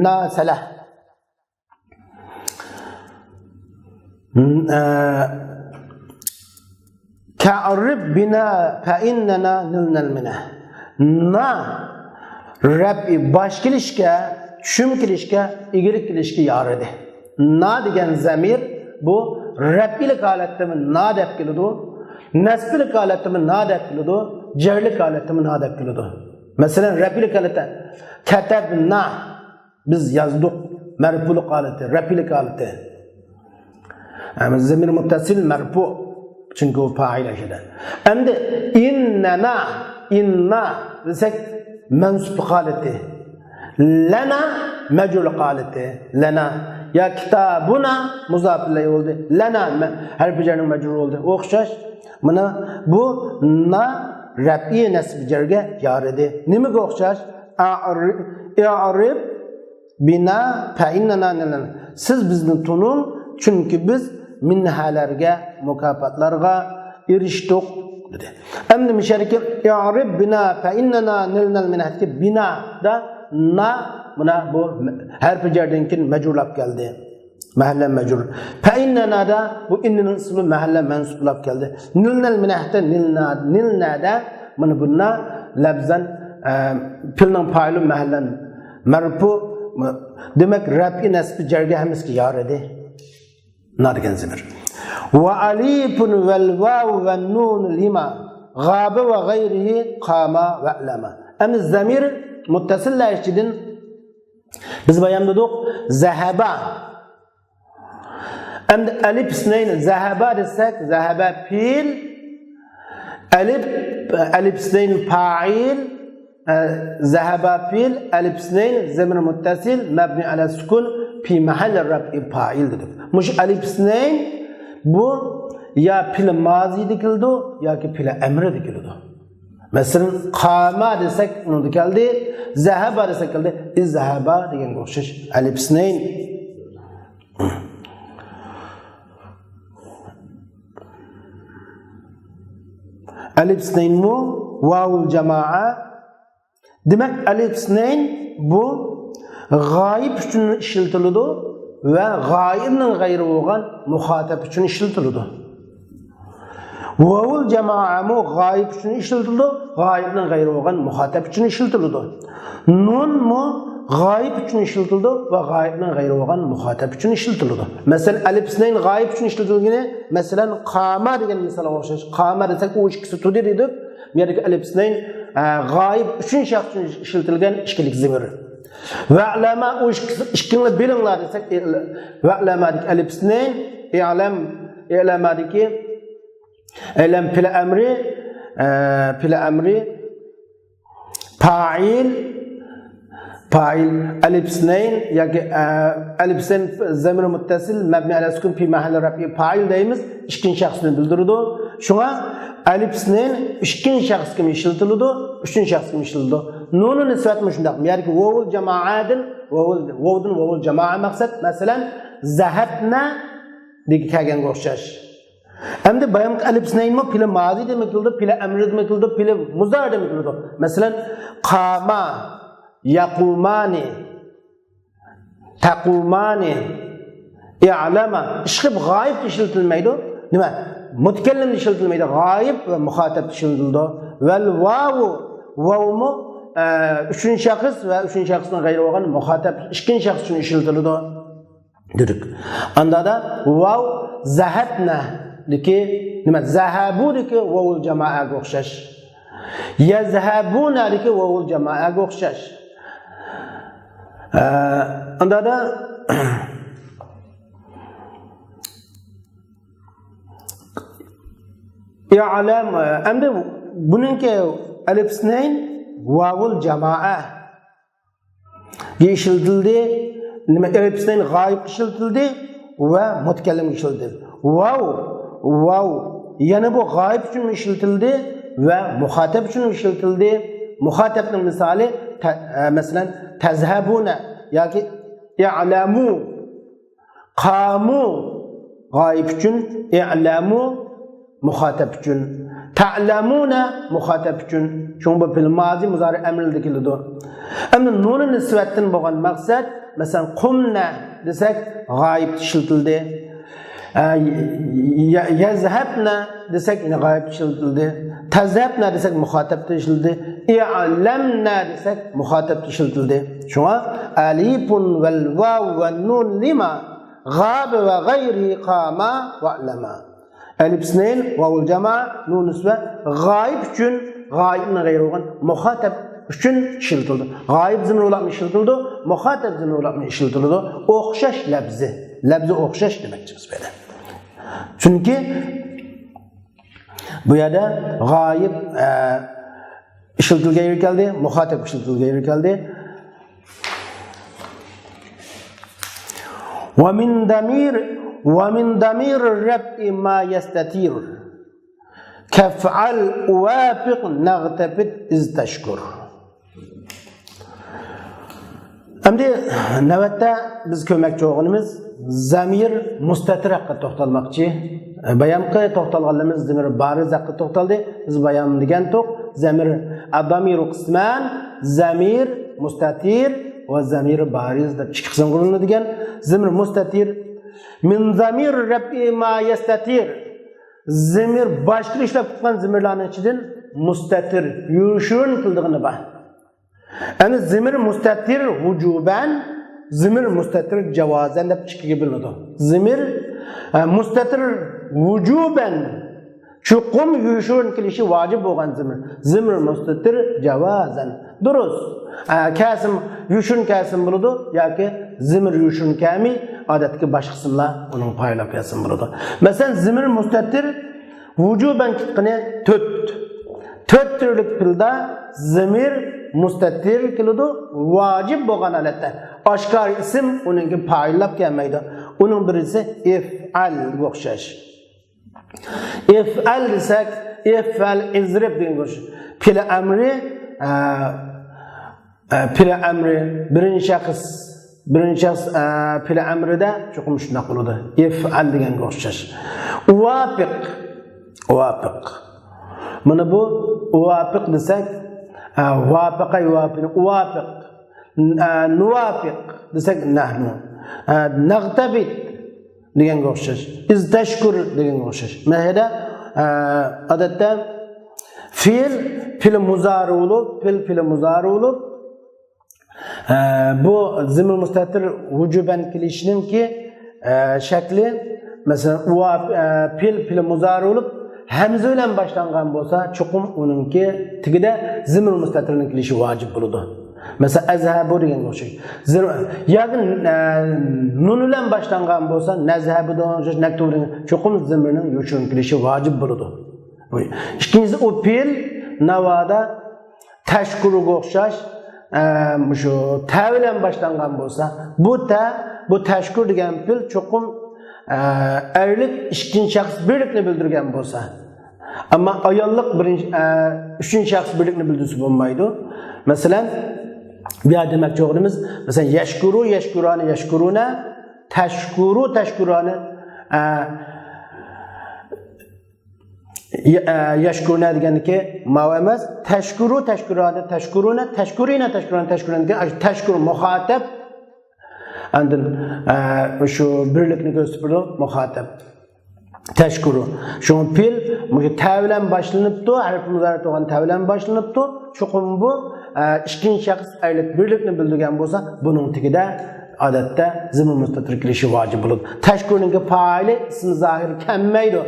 ناصله. ئە، كأعرب بنا فإننا نلنا المنه. نا رەپئى باش كېلىشكە، چۈشۈم كېلىشكە، ئىگىلىك كېلىشكە يارىدى. نا دېگەن زەمىر بۇ رەپئىلىك ھالەتتىمۇ نا دەپ كېلىدۇ، نەسبىلىك ھالەتتىمۇ نا دەپ كېلىدۇ، جەرلىك ھالەتتىمۇ نا دەپ كېلىدۇ. مەسىلەن، رەپئىلىك ھالەتتە كەتەبنا، بىز يازدۇق، مەرپۇلۇق ھالىتى، رەپئىلىك ھالىتى. ئەمما زەمىر مۇتتەسىل مەرپۇ، چۈنكى ئۇ پائىل ئەشىدە. ئەمدى ئىننەنا، ئىننا دېسەك مەنسۇپلۇق ھالىتى. لەنا مەجرۇرلۇق ھالىتى. لەنا يا كىتابۇنا مۇزاپ ئىلەيھى بولدى. لەنا مە-، ھەرپى جەرنىڭ مەجرۇرى بولدى. ئوخشاش. مانا بۇ نا رەپئى نەسب جەرگە يارىدى. نېمىگە ئوخشاش؟ ئەئرىب، ئەئرىب بىنا فەئىننەنا نىلەن. سىز بىزنى تونۇڭ، چۈنكى بىز مىنھەلەرگە، مۇكاپاتلارغا ئېرىشتۇق، دېدى. ئەمدى مۇشەركى ئەئرىب بىنا فەئىننەنا نىلنەل مىنھەدىكى بىنادا نا، مانا بۇ ھەرپى جەردىن كېيىن مەجرۇرلاپ كەلدى. مەھەللە مەجرۇر. فەئىننەنادا بۇ ئىننىنىڭ ئىسمى مەھەللە مەنسۇپ بولاپ كەلدى. نىلنەل مىنھەدە نىلنا، نىلنەدە مانا بۇندا لەپزەن، ئە، پېئىلنىڭ پائىلى مەھەللەن مەرپۇ. دېمەك، رەپئى نەسبى جەرگە ھەممىسىگە يارىدى. نا دېگەن زەمىر. ۋە ئەلىفۇن ۋەل ۋاۋۇ ۋەن نۇنۇ لىما غابە ۋە غەيرىھى قاما ۋەئلەما. ئەمدى زەمىر مۇتتەسىللەر ئىچىدىن بىز بايام دېدۇق، زەھەبا. ئەمدى ئەلىپ ئىسنەين، زەھەبا دېسەك، زەھەبا پېئىل، ئەلىپ، ئەلىپ ئىسنەين پائىل، ئە، زەھەبا پېئىل، ئەلىپ ئىسنەين زەمىر مۇتتەسىل مەبنى ئەلە سۇكۇن پى مەھەللى رەفئى پائىل دېدۇق. مۇشۇ ئەلىپ ئىسنەين بۇ يا پېئىل مازىدا كېلىدۇ ياكى پېئىل ئەمرىدە كېلىدۇ. مەسىلەن، قاما دېسەك، ئۇنىڭدا كەلدى. زەھەبا دېسەك، كەلدى. ئىزھەبا دېگەنگە ئوخشاش. ئەلىپ ئىسنەين. ئەلىپ ئىسنەينمۇ ۋاۋۇل جامائە. دېمەك، ئەلىپ ئىسنەين بۇ غائىب ئۈچۈن ئىشلىتىلىدۇ ۋە غائىبنىڭ غەيرى بولغان مۇخاتەپ ئۈچۈن ئىشلىتىلىدۇ. ۋاۋۇل جامائەمۇ غايىب ئۈچۈن ئىشلىتىلىدۇ، غايىبنىڭ غەيرى بولغان مۇخاتەپ ئۈچۈن ئىشلىتىلىدۇ. نۇنمۇ غايىب ئۈچۈن ئىشلىتىلىدۇ ۋە غايىبنىڭ غەيرى بولغان مۇخاتەپ ئۈچۈن ئىشلىتىلىدۇ. مەسىلەن، ئەلىپ ئىسنەين غايىب ئۈچۈن ئىشلىتىلگىنى، مەسىلەن، قاما دېگەن مىسالغا ئوخشاش. قاما دېسەك، ئۇ ئىككىسى تۇردى دېدۇق. بۇ يەردىكى ئەلىپ ئىسنەين، ئە، غايىب ئۈچىنچى شەخس ئۈچۈن ئىشلىتىلگەن ئىككىلىك زىمىر. ۋەلەما، ئۇ ئىككىسى، ئىككىڭلار بىلىڭلار دېسەك، ۋەلەمادىكى ئەلىپ ئىسنەين، ئىلەم، ئىلەمادىكى ئەيلەم پىلە ئەمرى، ئە، پىلە ئەمرى، پائىل، پائىل، ئەلىپ ئىسنەين ياكى، ئە، ئەلىپ ئىسنەين زەمىر مۇتتەسىل، مەبنى ئەلە سۇكۇن پى مەھەللى رەپئى پائىل دەيمىز، ئىككىنچى شەخسنى بىلدۈرىدۇ. شۇڭا ئەلىپ ئىسنەين ئىككىنچى شەخسكىمۇ ئىشلىتىلىدۇ، ئۈچىنچى شەخسكىمۇ ئىشلىتىلىدۇ. نۇنۇ نىسۋەتمۇ شۇنداق. يەنى ۋاۋۇل جامائەدىن، ۋاۋۇل، ۋاۋدىن ۋاۋۇل جامائە مەقسەت. مەسىلەن، زەھەبنە دېگە كەلگەنگە ئوخشاش. ئەمدى بايامقى ئەلىپ ئىسنەينمۇ پېئلى مازى دېمە كېلىدۇ، پېئلى ئەمرى دېمە كېلىدۇ، پېئلى مۇزارى دېمە كېلىدۇ. مەسىلەن، قاما، يەقۇمانى، تەقۇمانى، ئىئلەما. ئىشقىلىپ غايىب ئىشلىتىلمەيدۇ. نېمە؟ مۇتەكەللىمدە ئىشلىتىلمەيدۇ. غايىب ۋە مۇخاتەبتە ئىشلىتىلىدۇ. ۋەل ۋاۋۇ، ۋاۋمۇ، ئە، ئۈچىنچى شەخس ۋە ئۈچىنچى شەخسنىڭ غەيرى بولغان مۇخاتەب ئىككىنچى شەخس ئۈچۈن ئىشلىتىلىدۇ. دېدۇق. ئاندا دا ۋاۋ زەھەبنەدىكى، نېمە، زەھەبۇدىكى ۋاۋۇل جامائەگە ئوخشاش. يەزھەبۇنەدىكى ۋاۋۇل جامائەگە ئوخشاش. ئە، ئاندا دا ئىئلەم، ئەمدى بۇنىڭكى ئەلىپ ئىسنەين ۋاۋۇل جامائە ئىشلىتىلدى. نېمە، ئەلىپ ئىسنەين غايىبقا ئىشلىتىلدى ۋە مۇتەكەللىمگە ئىشلىتىلدى. ۋاۋ، ۋاۋ يەنە بۇ غايىب ئۈچۈن ئىشلىتىلدى ۋە مۇخاتەب ئۈچۈن ئىشلىتىلدى. مۇخاتەبنىڭ مىسالى، تە-، ئە، مەسىلەن، تەزھەبۇنە ياكى ئىئلەمۇ. قامۇ غايىب ئۈچۈن، ئىئلەمۇ مۇخاتەب ئۈچۈن، تەئلەمۇنە مۇخاتەب ئۈچۈن. شۇڭا بۇ پېئلى مازى، مۇزارى، ئەمرىدە كېلىدۇ. ئەمدى نۇنى نىسۋەتتىن بولغان مەقسەت، مەسىلەن، قۇمنە دېسەك، غايىبتا ئىشلىتىلدى. ئە، يە-، يەزھەبنە دېسەك، يەنە غايىبتا ئىشلىتىلدى. تەزھەبنە دېسەك، مۇخاتەبتە ئىشلىتىلدى. ئىئلەمنە دېسەك، مۇخاتەبتە ئىشلىتىلدى. شۇڭا ئەلىپۇن ۋەل ۋاۋ ۋە نۇن لىما غابە ۋە غەيرى قاما ۋەئلەما. ئەلىپ ئىسنەين، ۋاۋۇل جامائە، نۇن نىسۋە، غايىب ئۈچۈن، غايىبنىڭ غەيرى بولغان مۇخاتەب ئۈچۈن ئىشلىتىلىدۇ. غايىب زىمىر بولۇپمۇ ئىشلىتىلىدۇ، مۇخاتەب زىمىر بولۇپمۇ ئىشلىتىلىدۇ. ئوخشاش لەپزى، لەپزى ئوخشاش دېمەكچىمىز بۇ يەردە. چۈنكى بۇ يەردە غايىب، ئە، ئىشلىتىلگەن يېرى كەلدى، مۇخاتەب ئىشلىتىلگەن يېرى كەلدى. ومن ضمير، ومن ضمير الرفع ما يستتر. كافعل، أوافق، نغتبط، إذ تشكر. ئەمدى نۆۋەتتە بىز كۆرمەكچى بولغىنىمىز زەمىر مۇستەتىر ھەققىدە توختالماقچى. بايامقى توختالغانلىرىمىز زەمىر بارىز ھەققىدە توختالدى. بىز بايام دېگەنتۇق، زەمىر ئەدامىرۇ قىسمان، زەمىر مۇستەتىر ۋە زەمىر بارىز دەپ ئىككى قىسىمغا بۆلۈنىدىكەن. زەمىر مۇستەتىر، من ضمير الرفع ما يستتر. زەمىر باشقا ئىشلەپ تۇتقان زەمىرلەرنىڭ ئىچىدىن مۇستەتىر، يوشۇرۇن كېلىدىغىنى بار. ئەمدى زەمىر مۇستەتىر ۋۇجۇبەن، زەمىر مۇستەتىر جاۋازەن دەپ ئىككىگە بۆلۈنىدۇ. زەمىر، ئە، مۇستەتىر ۋۇجۇبەن، چوقۇم يوشۇرۇن كېلىشى ۋاجىپ بولغان زەمىر. زەمىر مۇستەتىر جاۋازەن. دۇرۇس. ئە، كەلسىمۇ، يوشۇرۇن كەلسىمۇ بولىدۇ ياكى زەمىر يوشۇرۇن كەلمەي، ئادەتتىكى باشقا ئىسىملار ئۇنىڭغا پايلاپ كەلسىمۇ بولىدۇ. مەسىلەن، زەمىر مۇستەتىر ۋۇجۇبەن كېتىدىغىنى تۆت. تۆت تۈرلۈك پېئىلدا زەمىر مۇستەتىر كېلىدۇ، ۋاجىپ بولغان ھالەتتە. ئاشكارا ئىسىم ئۇنىڭكى پايىللاپ كەلمەيدۇ. ئۇنىڭ بىرسى ئىفئەلگە ئوخشاش. ئىفئەل دېسەك، ئىفئەل، ئىزرىب دېگەنگە ئوخشاش. پېئلى ئەمرى، ئە، ئە، پېئلى ئەمرى، بىرىنچى شەخس، بىرىنچى شەخس، ئە، پېئلى ئەمرىدە چوقۇم شۇنداق بولىدۇ. ئىفئەل دېگەنگە ئوخشاش. ئۇۋاپىق، ئۇۋاپىق. مانا بۇ ئۇۋاپىق دېسەك، ئە، ۋاپەقە يۇۋاپىقنى ئۇۋاپىق. ئە، نۇۋاپىق دېسەك، نەھنۇ. ئە، نەغتەبىت دېگەنگە ئوخشاش. ئىز تەشكۇر دېگەنگە ئوخشاش. مەسىلەن، ئە، ئادەتتە فېئىل پېئىل مۇزارى بولۇپ، پېئىل پېئىل مۇزارى بولۇپ، ئە، بۇ زېمىر مۇستەتىر ۋۇجۇبەن كېلىشىنىڭكى، ئە، شەكلى، مەسىلەن، ئۇ، ئە، پېئىل پېئىل مۇزارى بولۇپ، ھەمزە بىلەن باشلانغان بولسا، چوقۇم ئۇنىڭكى تېگىدە زېمىر مۇستەتىرنىڭ كېلىشى ۋاجىپ بولىدۇ. مەسىلەن، ئەزھەبۇ دېگەنگە ئوخشاش. زېمىر-، ياكى، ئە، نۇن بىلەن باشلانغان بولسا، نەزھەبۇدىن ئوخشاش، نەكتۇبۇدىن، چوقۇم زېمىرنىڭ يوشۇرۇن كېلىشى ۋاجىپ بولىدۇ. ئىككىنچىسى، ئۇ پېئىل ناۋادا تەشكۇرۇغا ئوخشاش، ئە، مۇشۇ تە بىلەن باشلانغان بولسا، بۇ تە، بۇ تەشكۇر دېگەن پېئىل چوقۇم، ئە، ئەرلىك ئىككىنچى شەخس بىرلىكنى بىلدۈرگەن بولسا، ئەمما ئاياللىق بىرىنچى، ئە، ئۈچىنچى شەخس بىرلىكنى بىلدۈرسە بولمايدۇ. مەسىلەن، بۇ يەردە دېمەكچى بولغىنىمىز، مەسىلەن، يەشكۇرۇ، يەشكۇرانى، يەشكۇرۇنە، تەشكۇرۇ، تەشكۇرانى، ئە، يە-، ئە، يەشكۇرۇنە دېگەننىكى ماۋۇ ئەمەس. تەشكۇرۇ، تەشكۇرانى، تەشكۇرۇنە، تەشكۇرىنە، تەشكۇرانى، تەشكۇرۇنە دېگەن، ئاشۇ تەشكۇر مۇخاتەب. ئاندىن، ئە، شۇ بىرلىكنى كۆرسىتىپ بېرىدۇ، مۇخاتەب. تەشكۇرۇ. شۇڭا پېئىل مۇشۇ تە بىلەن باشلىنىپتۇ، ھەرپى مۇزارى بولغان تە بىلەن باشلىنىپتۇ. چوقۇم بۇ، ئە، ئىككىنچى شەخس ئەرلىك بىرلىكنى بىلدۈرگەن بولسا، بۇنىڭ تېگىدە ئادەتتە زېمىر مۇستەتىر كېلىشى ۋاجىپ بولىدۇ. تەشكۇرنىڭكى پائىلى ئىسمى زاھىر كەلمەيدۇ.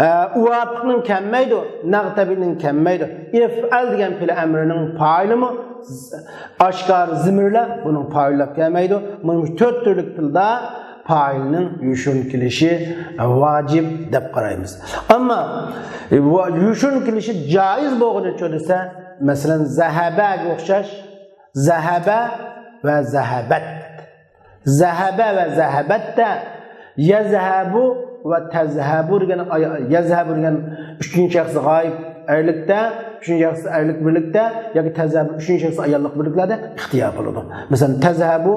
ئە، ئۇۋاپىقنىڭ كەلمەيدۇ، نەغتەبىنىڭ كەلمەيدۇ. ئىفئەل دېگەن پېئىل ئەمرىنىڭ پائىلىمۇ ئاشكارا زېمىرلەر بۇنىڭ پائىللاپ كەلمەيدۇ. مۇشۇ تۆت تۈرلۈك پېئىلدا پائىلنىڭ يوشۇرۇن كېلىشى ۋاجىپ دەپ قارايمىز. ئەمما، ۋا-، يوشۇرۇن كېلىشى جائىز بولغىنىچۇ دېسە، مەسىلەن، زەھەبەگە ئوخشاش، زەھەبە ۋە زەھەبەت. زەھەبە ۋە زەھەبەتتە يەزھەبۇ ۋە تەزھەبۇ دېگەن ئاي-، يەزھەبۇ دېگەن ئۈچىنچى شەخس غايىب ئەرلىكتە، ئۈچىنچى شەخس ئەرلىك بىرلىكتە ياكى تەزھەبۇ ئۈچىنچى شەخس ئاياللىق بىرلىكلەردە ئىختىيار بولىدۇ. مەسىلەن، تەزھەبۇ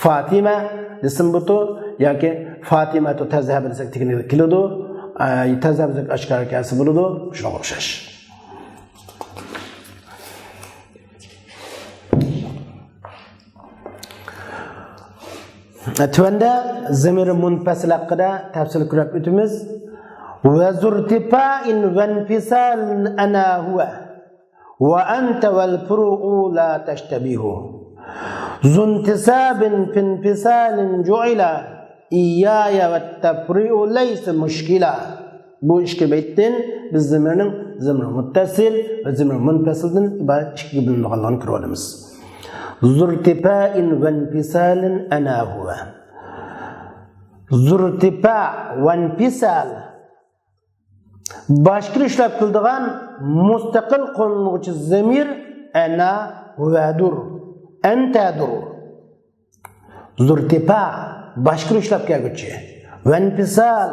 فاتىمە دېسىمۇ بولىدۇ ياكى فاتىمەتۇ تەزھەبۇ دېسەك تېگىنى كېلىدۇ. ئە، تەزھەبۇ دېسەك ئاشكارا كەلسە بولىدۇ. شۇنىڭغا ئوخشاش. تۆۋەندە زېمىر مۇنپەسىل ھەققىدە تەپسىلىي كۆرۈپ ئۆتىمىز. وذو ارتفاع وانفصال أنا هو، وأنت والفروع لا تشتبه. ذو انتساب في انفصال جعل، إياي والتفريع ليس مشكلا. بۇ ئىككى بەيتتىن بىز زېمىرنىڭ زېمىر مۇتتەسىل ۋە زېمىر مۇنپەسىلدىن ئىبارەت ئىككىگە بۆلۈنىدىغانلىقىنى كۆرۈۋالىمىز. ذو ارتفاع وانفصال أنا هو. ذو ارتفاع وانفصال. باشقا ئىشلەپ كېلىدىغان مۇستەقىل قوللانغۇچى زېمىر ئەنا ھۇۋەدۇر، ئەنتەدۇر. زۇرتىپا، باشقا ئىشلەپ كەلگۈچى. ۋەنپىسال،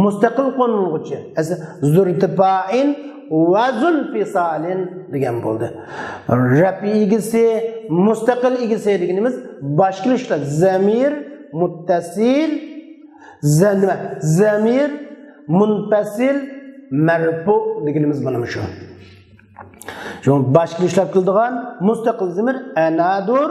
مۇستەقىل قوللانغۇچى. ئەسلى زۇرتىپائىن ۋە زۇنپىسالىن دېگەن بولدى. رەپ ئىگىسى، مۇستەقىل ئىگىسى دېگىنىمىز باشقا ئىشلەپ. زەمىر مۇتتەسىل، زە-، نېمە؟ زەمىر مۇنپەسىل مەرپۇ دېگىنىمىز مانا مۇشۇ. شۇڭا باشقا ئىشلەپ كېلىدىغان مۇستەقىل زەمىر ئەنادۇر.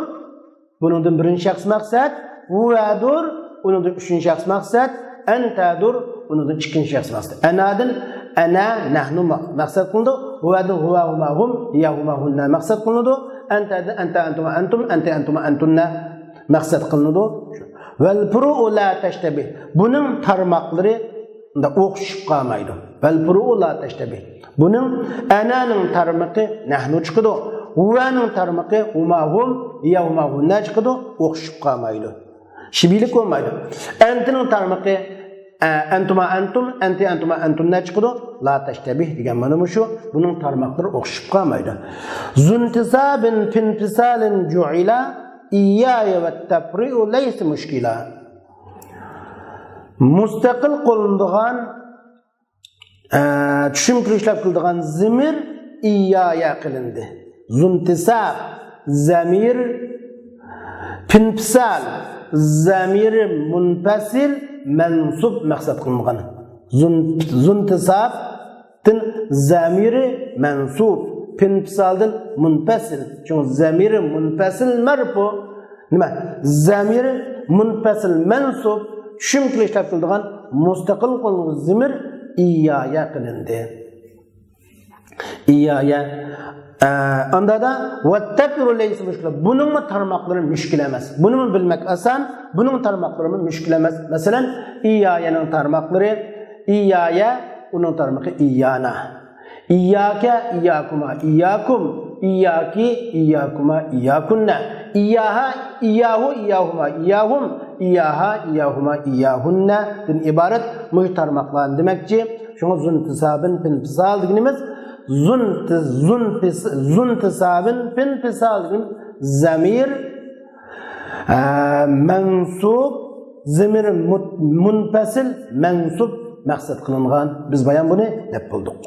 بۇنىڭدىن بىرىنچى شەخس مەقسەت، ھۇۋەدۇر، ئۇنىڭدىن ئۈچىنچى شەخس مەقسەت، ئەنتەدۇر، ئۇنىڭدىن ئىككىنچى شەخس مەقسەت. ئەنادىن ئەنە، نەھنۇ مە-، مەقسەت قىلىنىدۇ، ھۇۋەدىن ھۇۋە، ھۇما، ھۇم، ھىيە، ھۇما، ھۇننە مەقسەت قىلىنىدۇ، ئەنتەدىن ئەنتە، ئەنتۇما، ئەنتۇم، ئەنتە، ئەنتۇما، ئەنتۇننە مەقسەت قىلىنىدۇ. ۋەل فۇرۇئۇ لا تەشتەبىھ. بۇنىڭ تارماقلىرى ئوخشىشىپ قالمايدۇ. ۋەل فۇرۇئۇ لا تەشتەبىھ. بۇنىڭ ئەنەنىڭ تارمىقى نەھنۇ چىقىدۇ. ھۇۋەنىڭ تارمىقى ھۇما ھۇم، ھىيە ھۇما ھۇننە چىقىدۇ. ئوخشىشىپ قالمايدۇ. شىبىلىك بولمايدۇ. ئەنتىنىڭ تارمىقى، ئە، ئەنتۇما ئەنتۇم، ئەنتى ئەنتۇما ئەنتۇننە چىقىدۇ. لا تەشتەبىھ دېگەن مانا مۇشۇ. بۇنىڭ تارماقلىرى ئوخشىشىپ قالمايدۇ. زۇنتىسابىن فىنفىسالىن جۇئىلا، ئىيايە ۋە تەپرىئۇ لەيسە مۇشكىلا. مۇستەقىل قوللىنىدىغان، ئە، چۈشۈمكىلىك ئىشلەپ كېلىدىغان زېمىر ئىيايە قىلىندى. زۇنتىساب، زەمىر، پىنپىسال، زەمىر مۇنپەسىل، مەنسۇب مەقسەت قىلىنغان. زۇن-، زۇنتىسابتىن زەمىرى مەنسۇب، پىنپىسالدىن مۇنپەسىل. شۇڭا زەمىرى مۇنپەسىل مەرپۇ. نېمە؟ زەمىرى مۇنپەسىل مەنسۇب، چۈشۈمكىلىك ئىشلەپ كېلىدىغان مۇستەقىل قوللانغۇچى زېمىر ئىيايە قىلىندى. ئىيايە. ئە، ئاندا دا ۋەتتەپرۇ لەيسە مۇشكىلە. بۇنىڭمۇ تارماقلىرى مۈشكۈل ئەمەس. بۇنىمۇ بىلمەك ئاسان. بۇنىڭ تارماقلىرىمۇ مۈشكۈل ئەمەس. مەسىلەن، ئىيايەنىڭ تارماقلىرى ئىيايە، ئۇنىڭ تارمىقى ئىيانا. ئىياكە، ئىياكۇما، ئىياكۇم، ئىياكى، ئىياكۇما، ئىياكۇننە. ئىياھا، ئىياھۇ، ئىياھۇما، ئىياھۇم، ئىياھا، ئىياھۇما، ئىياھۇننەدىن ئىبارەت مۇشۇ تارماقلارنى دېمەكچى. شۇڭا زۇنتىسابىن پىنپىسال دېگىنىمىز زۇنتى-، زۇنپىس-، زۇنتىسابىن پىنپىسال دېگىنىمىز زەمىر، ئە، مەنسۇب، زىمىر مۇت-، مۇنپەسىل، مەنسۇب مەقسەت قىلىنغان. بىز بايان بۇنى دەپ بولدۇق.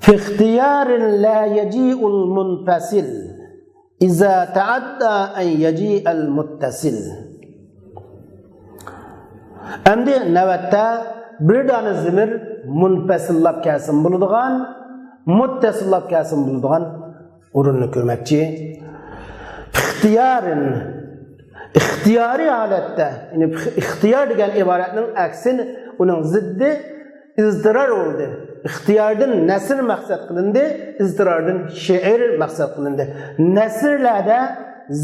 في اختيار لا يجيء المنفصل إذا تعدى أن يجيء المتصل. ئەمدى نۆۋەتتە بىر دانە زىمىر مۇنپەسىللاپ كەلسىمۇ بولىدىغان، مۇتتەسىللاپ كەلسىمۇ بولىدىغان ئورۇننى كۆرمەكچى. ئىختىيارىن، ئىختىيارىي ھالەتتە، يەنى ئىختىيار دېگەن ئىبارەتنىڭ ئەكسى، ئۇنىڭ زىددى ئىزتىرار بولدى. ئىختىياردىن نەسر مەقسەت قىلىندى، ئىزتىراردىن شېئىر مەقسەت قىلىندى. نەسرلەردە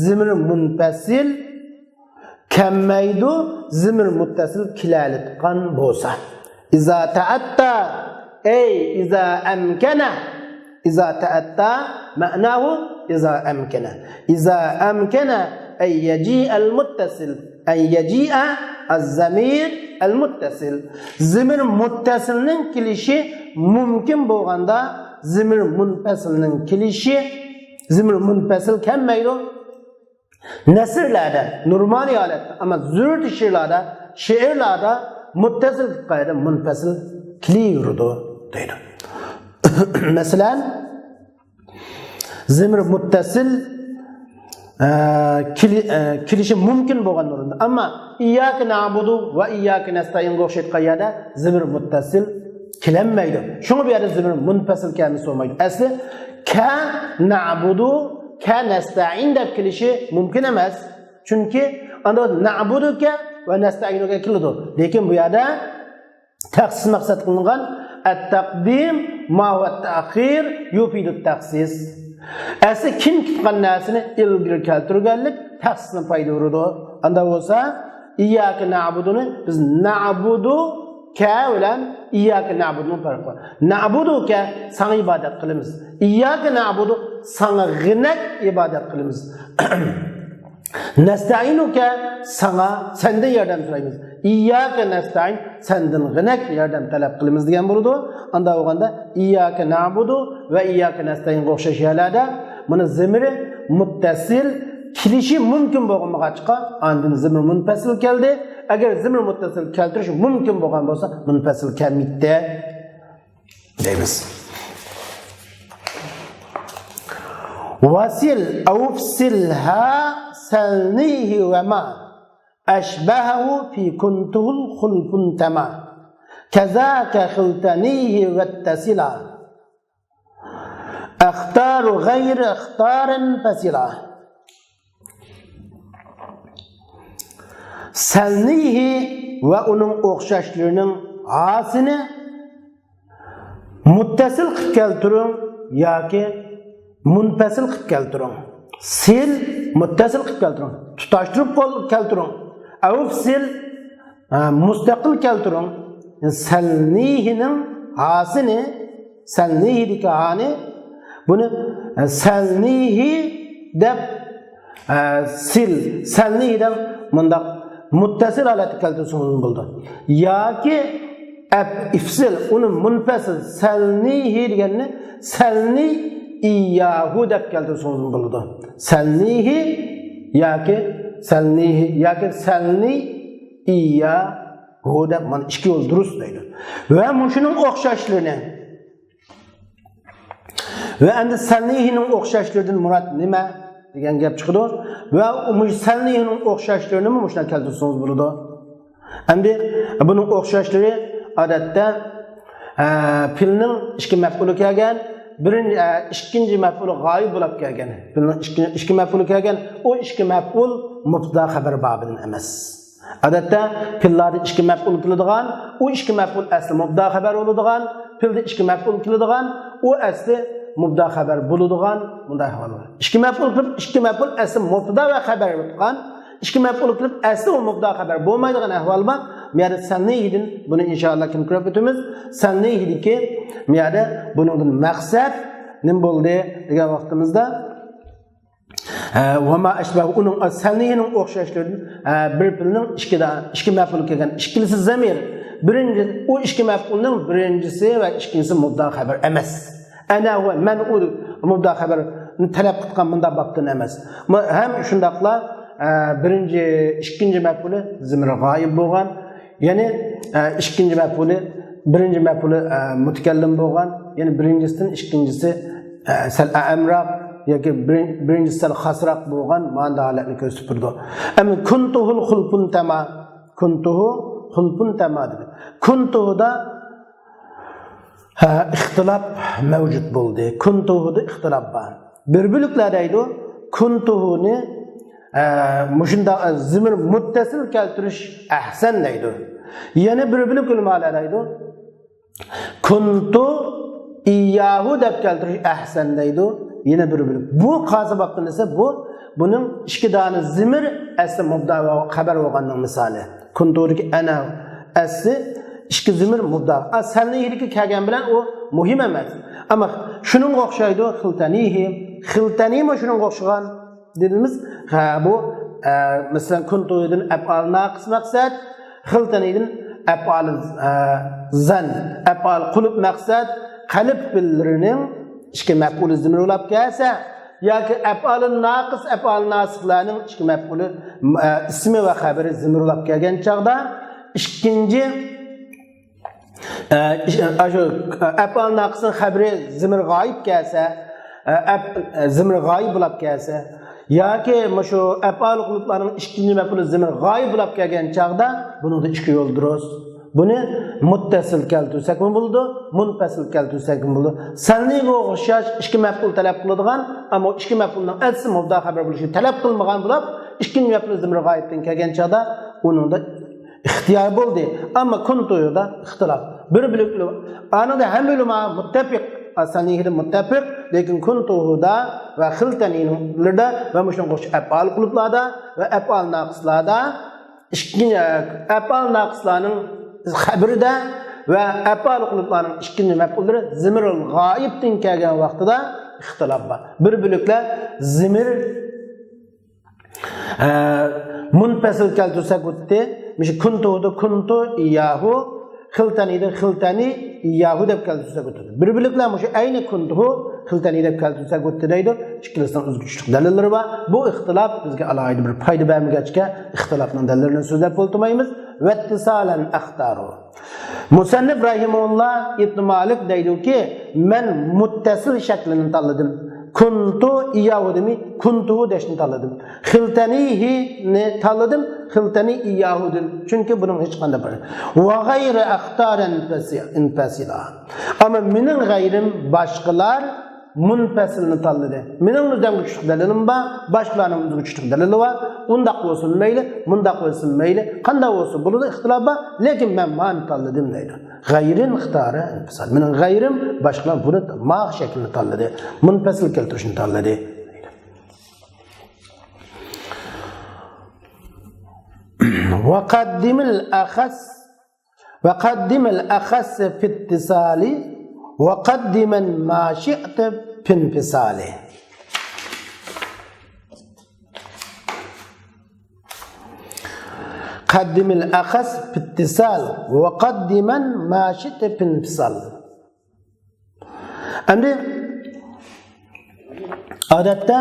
زىمىر مۇنپەسىل كەلمەيدۇ، زىمىر مۇتتەسىل كېلەلىتقان بولسا. إذا تأتى، أي إذا أمكن. إذا تأتى معناه إذا أمكن. إذا أمكن أن يجيء المتصل، أن يجيء الضمير المتصل. زىمىر مۇتتەسىلنىڭ كېلىشى مۇمكىن بولغاندا، زىمىر مۇنپەسىلنىڭ كېلىشى، زىمىر مۇنپەسىل كەلمەيدۇ. نەسرلەردە، نورمالىي ھالەتتە، ئەمما زۆرۈرىي شېئىرلاردا، شېئىرلاردا مۇتتەسىل قايدا مۇنپەسىل كېلىۋېرىدۇ دەيدۇ. مەسىلەن، زىمىر مۇتتەسىل، ئە، كېلى-، ئە، كېلىشى مۇمكىن بولغان ئورۇندا. ئەمما ئىيياكە نەئبۇدۇ ۋە ئىيياكە نەستەئىنغا ئوخشايدىغان يەردە زىمىر مۇتتەسىل كېلەلمەيدۇ. شۇڭا بۇ يەردە زىمىر مۇنپەسىل كەلمىسە بولمايدۇ. ئەسلى كە نەئبۇدۇ، كە نەستەئىن دەپ كېلىشى مۇمكىن ئەمەس. چۈنكى ئاندا نەئبۇدۇكە ۋە نەستەئىنۇكە كېلىدۇ. لېكىن بۇ يەردە تەخسىس مەقسەت قىلىنغان. التقديم مع التأخير يفيد التخصيص. ئەسلى كېيىن كېتىدىغان نەرسىنى ئىلگىرى كەلتۈرگەنلىك تەخسىسنى پايدا بېرىدۇ. ئاندا بولسا، ئىيياكە نەئبۇدۇنى بىز نەئبۇدۇكە بىلەن ئىيياكە نەئبۇدۇنىڭ پەرقى بار. نەئبۇدۇكە، ساڭا ئىبادەت قىلىمىز. ئىيياكە نەئبۇدۇ، ساڭىغىنەك ئىبادەت قىلىمىز. نەستەئىنۇكە، ساڭا، سەندىن ياردەم سورايمىز. ئىيياكە نەستەئىن، سەندىنغىنەك ياردەم تەلەپ قىلىمىز دېگەن بولىدۇ. ئاندا بولغاندا، ئىيياكە نەئبۇدۇ ۋە ئىيياكە نەستەئىنغا ئوخشاش يەرلەردە بۇنى زىمىرى مۇتتەسىل كېلىشى مۇمكىن بولمىغاچقا، ئاندىن زىمىر مۇنپەسىل كەلدى. ئەگەر زىمىر مۇتتەسىل كەلتۈرۈش مۇمكىن بولغان بولسا، مۇنپەسىل كەلمەيتتى دەيمىز. وصل أو افصلها سلنيه وما أشبهه في كنته الخلف انتمى. كذاك خلتنيه واتصلا. أختار غير اختار فصلا. سەلنىھى ۋە ئۇنىڭ ئوخشاشلىرىنىڭ ھاسىنى مۇتتەسىل قىلىپ كەلتۈرۈڭ ياكى مۇنپەسىل قىلىپ كەلتۈرۈڭ. سىل، مۇتتەسىل قىلىپ كەلتۈرۈڭ. تۇتاشتۇرۇپ قول-، كەلتۈرۈڭ. ئەۋ سىل، ھە، مۇستەقىل كەلتۈرۈڭ. سەلنىھىنىڭ ھاسىنى، سەلنىھىدىكى ھانى، بۇنى، ئە، سەلنىھى دەپ، ئە، سىل، سەلنىھى دەپ مۇنداق مۇتتەسىل ھالەتتە كەلتۈرسىڭىز بولىدۇ. ياكى ئەپ-، ئىفسىل، ئۇنى مۇنپەسىل، سەلنىھى دېگەننى سەلنى ئىيياھۇ دەپ كەلتۈرسىڭىز بولىدۇ. سەلنىھى ياكى سەلنىھى ياكى سەلنى ئىييا ھۇ دەپ مانا ئىككى يول دۇرۇس دەيدۇ. ۋە مۇشۇنىڭ ئوخشاشلىرىنى. ۋە ئەمدى سەلنىھىنىڭ ئوخشاشلىرىدىن مۇراد نېمە دېگەن گەپ چىقىدۇ. ۋە مۇشۇ سەلنىھىنىڭ ئوخشاشلىرىنىمۇ مۇشۇنداق كەلتۈرسىڭىز بولىدۇ. ئەمدى بۇنىڭ ئوخشاشلىرى ئادەتتە، ئە، پېئىلنىڭ ئىككى مەپئۇلى كەلگەن، بىرىنچى، ئە، ئىككىنچى مەپئۇلى غايىب بولۇپ كەلگەن. پېئىلنىڭ ئىككى، ئىككى مەپئۇلى كەلگەن. ئۇ ئىككى مەپئۇل مۇبتەدا خەۋەر بابىدىن ئەمەس. ئادەتتە پېئىللاردا ئىككى مەپئۇل كېلىدىغان، ئۇ ئىككى مەپئۇل ئەسلى مۇبتەدا خەۋەر بولىدىغان، پېئىلدا ئىككى مەپئۇل كېلىدىغان، ئۇ ئەسلى مۇبتەدا خەۋەر بولىدىغان، بۇنداق ئەھۋال بار. ئىككى مەپئۇل كېلىپ، ئىككى مەپئۇل ئەسلى مۇبتەدا ۋە خەۋەر بولىدىغان، ئىككى مەپئۇل كېلىپ، ئەسلى ئۇ مۇبتەدا خەۋەر بولمايدىغان ئەھۋال بار. بۇ يەردە سەلنىھىدىن بۇنى ئىنشائاللا كېيىن كۆرۈپ ئۆتىمىز. سەلنىھىدىكى بۇ يەردە بۇنىڭدىن مەقسەت نېمە بولدى دېگەن ۋاقتىمىزدا، ھە، ۋە ما ئەشبەھ، ئۇنىڭ، سەلنىھىنىڭ ئوخشاشلىرىدىن، ھە، بىر پېئىلنىڭ ئىككىدە، ئىككى مەپئۇل كەلگەن، ئىككىلىسى زەمىر. بىرىنچى، ئۇ ئىككى مەپئۇلنىڭ بىرىنچىسى ۋە ئىككىنچىسى مۇبتەدا خەۋەر ئەمەس. ئەنە ۋە مەن ئۇ مۇبتەدا خەۋەرنى تەلەپ قىلغان مۇنداق بابتىن ئەمەس. م-، ھەم شۇنداقلا، ئە، بىرىنچى، ئىككىنچى مەپئۇلى زىمىر غايىب بولغان. يەنى، ئە، ئىككىنچى مەپئۇلى، بىرىنچى مەپئۇلى، ئە، مۇتەكەللىم بولغان. يەنى بىرىنچىسىدىن ئىككىنچىسى، ئە، سەل ئەمراق ياكى بىرىن-، بىرىنچىسى سەل خاسراق بولغان مانا ھالەتنى كۆرسىتىپ تۇرىدۇ. ئەمما كۇنتۇھۇل خۇلپۇن تەما، كۇنتۇھۇ خۇلپۇن تەما دېدى. كۇنتۇھۇدا ھە، ئىختىلاپ مەۋجۇت بولدى. كۇنتۇھۇدا ئىختىلاپ بار. بىر بۆلەكلەر دەيدۇ، كۇنتۇھۇنى، ئە، مۇشۇنداق، ئە، زىمىر مۇتتەسىل كەلتۈرۈش ئەھسەن دەيدۇ. يەنە بىر بۆلەك ئۆلىمالار دەيدۇ، كۇنتۇ ئىيياھۇ دەپ كەلتۈرۈش ئەھسەن دەيدۇ. يەنە بىر بۆلەك. بۇ قايسى بابتىن دېسە، بۇ، بۇنىڭ ئىككى دانە زىمىر ئەسلى مۇبتەدا خەۋەر بولغاننىڭ مىسالى. كۇنتۇدىكى ئەنە ئەسلى ئىككى زىمىر مۇبتەدا. ئا، سەلنىھىدىكى كەلگەن بىلەن ئۇ مۇھىم ئەمەس. ئەمما شۇنىڭغا ئوخشايدۇ، خىلتەنىھى. خىلتەنىمۇ شۇنىڭغا ئوخشىغان دېدىمىز. ھە، بۇ، ئە، مەسىلەن، كۇنتۇدىن ئەپئال ناقىس مەقسەت، خىلتەنىدىن ئەپئال، ئە، زەن، ئەپئال قۇلۇب مەقسەت، قەلب پېئىللىرىنىڭ ئىككى مەپئۇلى زىمىر بولاپ كەلسە، ياكى ئەپئالى ناقىس، ئەپئالى ناسىخلارنىڭ ئىككى مەپئۇلى، ئە، ئىسمى ۋە خەبىرى زىمىر بولاپ كەلگەن چاغدا، ئىككىنچى، ئە، ئىش-، ئە، شۇ، ئە، ئەپئالى ناقىسنىڭ خەبىرى زىمىر غايىب كەلسە، ئە، ئەپ-، ئە، زىمىر غايىب بولاپ كەلسە، ياكى مۇشۇ ئەپئالى قۇلۇبلارنىڭ ئىككىنچى مەپئۇلى زىمىر غايىب بولاپ كەلگەن چاغدا، بۇنىڭدا ئىككى يول دۇرۇس. بۇنى مۇتتەسىل كەلتۈرسەكمۇ بولىدۇ، مۇنپەسىل كەلتۈرسەكمۇ بولىدۇ. سەلنىگە ئوخشاش ئىككى مەپئۇل تەلەپ قىلىدىغان، ئەمما ئىككى مەپئۇلنىڭ ئەسلى مۇبتەدا خەۋەر بولۇشىنى تەلەپ قىلمىغان بولۇپ، ئىككىنچى مەپئۇل زىمىر غايىبتىن كەلگەن چاغدا ئۇنىڭدا ئىختىيار بولدى. ئەمما كۇنتۇدا ئىختىلاپ. بىر بۆلەك ئۆلىما-، ئانىڭدا ھەممە ئۆلىما مۇتتەپىق، سەلنىگىدە مۇتتەپىق، لېكىن كۇنتۇدا ۋە خىلتەنىلىرىدە ۋە مۇشۇنىڭغا ئوخشاش ئەپئال قۇلۇبلاردا ۋە ئەپئال ناقىسلاردا ئىككىنچى، ئەپئال ناقىسلارنىڭ خەبىرىدە ۋە ئەپئال قۇلۇبلارنىڭ ئىككىنچى مەپئۇللىرى زىمىرۇل غائىبتىن كەلگەن ۋاقتىدا ئىختىلاپ بار. بىر بۆلەكلەر زىمىر، ئە، مۇنپەسىل كەلتۈرسەك بولدى. مۇشۇ كۇنتۇدا كۇنتۇ ئىياھۇ، خىلتەنىدە خىلتەنى ئىياھۇ دەپ كەلتۈرسەك بولدى. بىر بۆلەكلەر مۇشۇ ئەينى كۇنتۇھۇ خىلتەنى دەپ كەلتۈرسەك بولدى دەيدۇ. ئىككىلىسىنىڭ ئۆزىگە چۈشلۈك دەلىللىرى بار. بۇ ئىختىلاپ بىزگە ئالاھىدە بىر پايدا بەرمىگەچكە، ئىختىلاپنىڭ دەلىللىرىنى سۆزلەپ ئولتۇرمايمىز. ۋەتتىسالەن ئەختارۇ. مۇسەننىپ رەھىمەھۇللا ئىبن مالىك دەيدۇكى، مەن مۇتتەسىل شەكلىنى تاللىدىم. كۇنتۇ ئىياھۇدىنمۇ كۇنتۇھۇ دەشنى تاللىدىم. خىلتەنىھىنى تاللىدىم، خىلتەنى ئىياھۇدىن. چۈنكى بۇنىڭ ھېچقانداق بىر. ۋە غەيرە ئەختارەن ئىنپەسىلا. ئەمما مېنىڭ غەيرىم باشقىلار مۇنپەسىلنى تاللىدى. مېنىڭ ئۆزۈمگە چۈشلۈك دەلىلىم بار، باشقىلارنىڭ ئۆزىگە چۈشلۈك دەلىلى بار. ئۇنداق بولسۇن مەيلى، مۇنداق بولسۇن مەيلى، قانداق بولسۇن بولىدۇ، ئىختىلاپ بار، لېكىن مەن مانى تاللىدىم دەيدۇ. غەيرىن ئىختارە ئىنپىسال. مېنىڭ غەيرىم باشقىلار بۇنى ماخ شەكلىنى تاللىدى، مۇنپەسىل كەلتۈرۈشنى تاللىدى. ۋەقەددىمىل ئەخەس وقدم الأخص في اتصال، وقدم ما شئت في انفصال. قدم الأخص في اتصال، وقدم ما شئت في انفصال. ئەمدى ئادەتتە،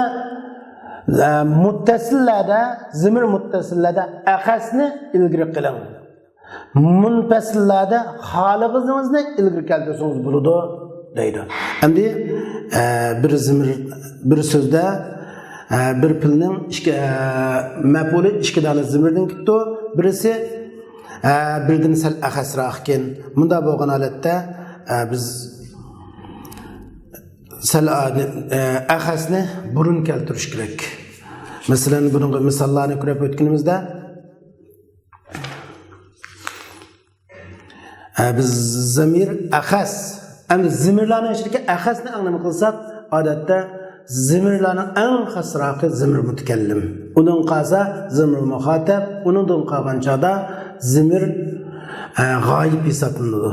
ئە، مۇتتەسىللەردە، زىمىر مۇتتەسىللەردە ئەخەسنى ئىلگىرى قىلىڭ. مۇنپەسىللەردە خالىغىنىڭىزنى ئىلگىرى كەلتۈرسىڭىز بولىدۇ، دەيدۇ. ئەمدى، ئە، بىر زىمىر، بىر سۆزدە، ئە، بىر پېئىلنىڭ ئىككى، ئە، مەپئۇلى ئىككى دانە زىمىردىن كېلىپتۇ. بىرسى، ئە، بىردىن سەل ئەخەسراق ئىكەن. مۇنداق بولغان ھالەتتە، ئە، بىز، سەل ئادەم، ئە، ئەخەسنى بۇرۇن كەلتۈرۈش كېرەك. مەسىلەن، بۇنىڭغا مىساللارنى كۆرۈپ ئۆتكىنىمىزدە، ئە، بىز زەمىر ئەخەس. ئەمدى زىمىرلارنىڭ ئىچىدىكى ئەخەسنى ئاڭلىما قىلساق، ئادەتتە زىمىرلارنىڭ ئەڭ خاسراقى زىمىر مۇتەكەللىم. ئۇنىڭ قالسا زىمىر مۇخاتەب، ئۇنىڭدىن قالغان چاغدا زىمىر، ئە، غايىب ھېسابلىنىدۇ.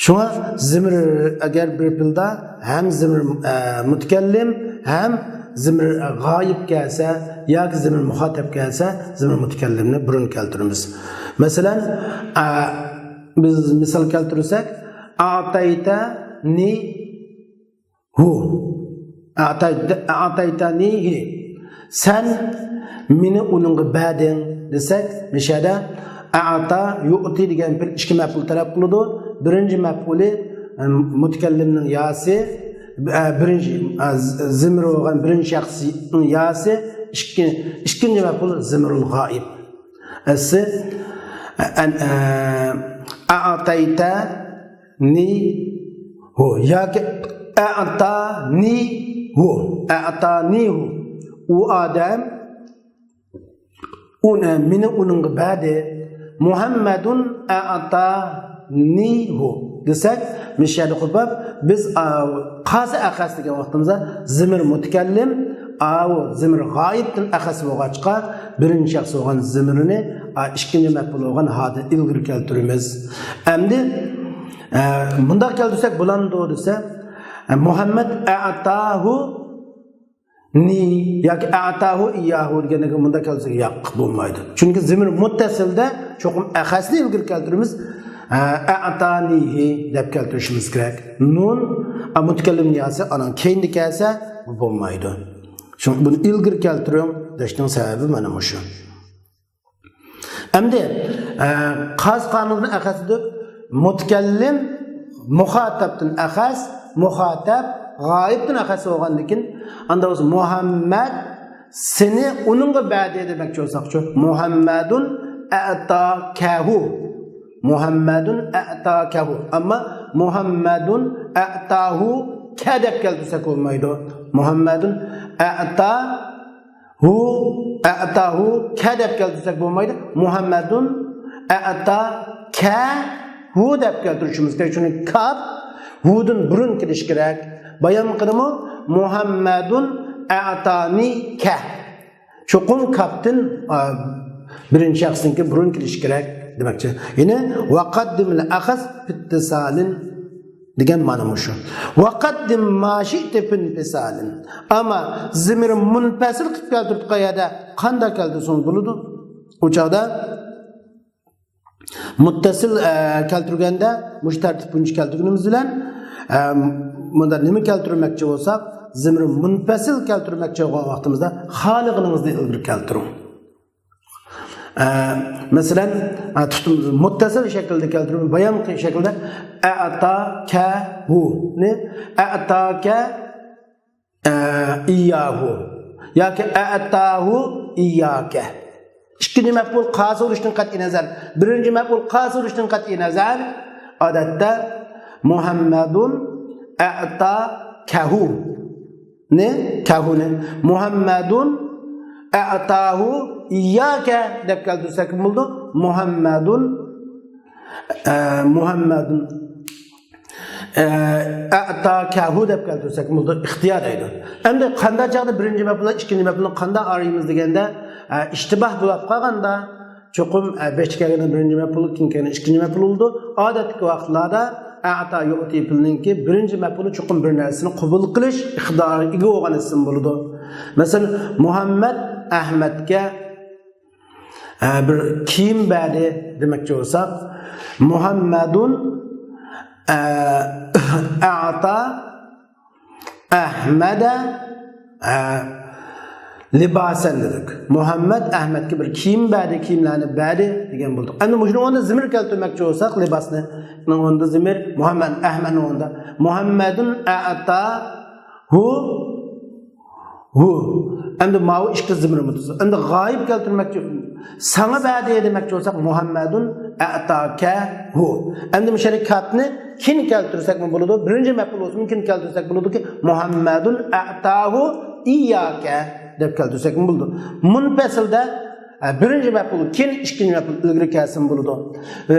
شۇڭا زىمىر ئەگەر بىر پىلدا ھەم زىمىر، ئە، مۇتەكەللىم ھەم زىمىر غايىب كەلسە ياكى زىمىر مۇخاتەب كەلسە، زىمىر مۇتەكەللىمنى بۇرۇن كەلتۈرىمىز. مەسىلەن، ئە، بىز مىسال كەلتۈرسەك، ئەتەيتەنى ھۇ. ئەتەيتە-، ئەتەيتەنىھى. سەن مېنى ئۇنىڭغا بەردىڭ دېسەك، مىشەدە ئەتا يۇئتى دېگەن پېئىل ئىككى مەپئۇل تەلەپ قىلىدۇ. بىرىنچى مەپئۇلى، ئە، مۇتەكەللىمنىڭ ياسى، ئە، بىرىنچى، ئە، ز-، زىمىر بولغان بىرىنچى شەخسنىڭ ياسى، ئىككى-، ئىككىنچى مەپئۇل زىمىرۇل غائىب. ئەسلى، ئە، ئەن-، ئە، ئەتەيتە نى ھۇ ياكى ئەتانى ھۇ. ئەتانى ھۇ. ئۇ ئادەم ئۇنى، مېنى ئۇنىڭغا بەردى. مۇھەممەدۇن ئەتانى ھۇ دېسەك، مىشەدە قوپۇپ، بىز، ئا، قازى ئەخەس دېگەن ۋاقتىمىزدا زىمىر مۇتەكەللىم، ئاۋۇ زىمىر غايىبتىن ئەخەس بولغاچقا، بىرىنچى شەخس بولغان زىمىرنى، ئا، ئىككىنچى مەپئۇل بولغان ھادىن ئىلگىرى كەلتۈرىمىز. ئەمدى، ئە، مۇنداق كەلتۈرسەك بولامدۇ دېسە، ئە، مۇھەممەد ئەتاھۇ نى ياكى ئەتاھۇ ئىياھۇ دېگەندىكىن مۇنداق كەلتۈرسەك ياق، بولمايدۇ. چۈنكى زىمىر مۇتتەسىلدە چوقۇم ئەخەسنى ئىلگىرى كەلتۈرىمىز. ئە، ئەتانىھى دەپ كەلتۈرۈشىمىز كېرەك. نۇن، ئە، مۇتەكەللىمنىڭ ياسى ئانىڭ كەينىدە كەلسە، بۇ بولمايدۇ. شۇڭا بۇنى ئىلگىرى كەلتۈرۈڭ دېيىشنىڭ سەۋەبى مانا مۇشۇ. ئەمدى، ئە، قاز قانۇنىدىن ئەخەس دېدۇق. مۇتەكەللىم مۇخاتەبتىن ئەخەس، مۇخاتەب غايىبتىن ئەخەس بولغاندىكىن، ئاندا بولسا مۇھەممەد سېنى ئۇنىڭغا بەردى دېمەكچى بولساقچۇ؟ مۇھەممەدۇن ئەتاكەھۇ. مۇھەممەدۇن ئەتاكەھۇ. ئەمما مۇھەممەدۇن ئەتاھۇ كە دەپ كەلتۈرسەك بولمايدۇ. مۇھەممەدۇن ئەتا ھۇ، ئەتاھۇ كە دەپ كەلتۈرسەك بولمايدۇ. مۇھەممەدۇن ئەتاكەھۇ دەپ كەلتۈرۈشىمىز كېرەك. چۈنكى كاپ ھۇدىن بۇرۇن كېلىشى كېرەك. بايام قىلدىمۇ، مۇھەممەدۇن ئەتانى كە. چوقۇم كاپتىن، ئا، بىرىنچى شەخسنىڭكى بۇرۇن كېلىشى كېرەك دېمەكچى. يەنى، ۋەقەددىمىل ئەخەس فىتتىسالىن. دېگەن مانا مۇشۇ. ۋەقەددىم ما شىئتە فىنفىسالىن. ئەمما زىمىر مۇنپەسىل قىلىپ كەلتۈردۇق، قەيەردە قانداق كەلتۈرسىڭىز بولىدۇ. ئۇ چاغدا مۇتتەسىل، ئە، كەلتۈرگەندە مۇشۇ تەرتىپ بويىچە كەلتۈرگىنىمىز بىلەن، ئە، مۇندا نېمە كەلتۈرمەكچى بولساق، زىمىر مۇنپەسىل كەلتۈرمەكچى بولغان ۋاقتىمىزدا خالىغىنىڭىزنى ئىلگىرى كەلتۈرۈڭ. ئە، مەسىلەن، ئە، تۇتۇم-، مۇتتەسىل شەكىلدە كەلتۈرۈپ، بايامقى شەكىلدە ئەتاكەھۇنى، ئەتاكە، ئە، ئىياھۇ ياكى ئەتاھۇ ئىياكە. ئىككىنچى مەپئۇل قازى بولۇشتىن قەتئىينەزەر، بىرىنچى مەپئۇل قازى بولۇشتىن قەتئىينەزەر، ئادەتتە مۇھەممەدۇن ئەتاكەھۇ نى، كەھۇنى، مۇھەممەدۇن ئەتاھۇ ئىياكە دەپ كەلتۈرسەكمۇ بولىدۇ. مۇھەممەدۇن، ئە، مۇھەممەدۇن، ئە، ئەتاكەھۇ دەپ كەلتۈرسەكمۇ بولىدۇ. ئىختىيار دەيدۇ. ئەمدى قانداق چاغدا بىرىنچى مەپئۇل بىلەن ئىككىنچى مەپئۇلنى قانداق ئايرىيمىز دېگەندە، ئە، ئىشتىباھ بولۇپ قالغاندا، چوقۇم، ئە، بېشىدا كەلگەن بىرىنچى مەپئۇل، كېيىن كەلگەن ئىككىنچى مەپئۇل بولىدۇ. ئادەتتىكى ۋاقىتلاردا ئەتا يۇئتى پېئىلنىڭكى بىرىنچى مەپئۇلى چوقۇم بىر نەرسىنى قوبۇل قىلىش ئىقتىدارىغا ئىگە بولغان ئىسىم بولىدۇ. مەسىلەن، مۇھەممەد ئەھمەدكە، ئە، بىر كىيىم بەردى دېمەكچى بولساق، مۇھەممەدۇن، ئە، ئەتا ئەھمەدە، ئە، لىباسەن دېدۇق. مۇھەممەد ئەھمەدكە بىر كىيىم بەردى، كىيىملەرنى بەردى دېگەن بولدۇق. ئەمدى مۇشۇنىڭ ئورنىدا زىمىر كەلتۈرمەكچى بولساق، لىباسنىڭ ئورنىدا زىمىر، مۇھەممەد ئەھمەدنىڭ ئورنىدا مۇھەممەدۇن ئەتاھۇ ھۇ. ئەمدى ماۋۇ ئىككى زىمىر مۇتتەسىل. ئەمدى غايىب كەلتۈرمەكچى، ساڭا بەردى دېمەكچى بولساق، مۇھەممەدۇن ئەتاكە ھۇ. ئەمدى مۇشۇ يەردە كاپنى كىن كەلتۈرسەكمۇ بولىدۇ، بىرىنچى مەپئۇل بولسىمۇ كىن كەلتۈرسەك بولىدۇكى، مۇھەممەدۇن ئەتاھۇ ئىياكە دەپ كەلتۈرسەكمۇ بولىدۇ. مۇنپەسىلدە، ئە، بىرىنچى مەپئۇل كىن، ئىككىنچى مەپئۇل ئىلگىرى كەلسىمۇ بولىدۇ. ئە،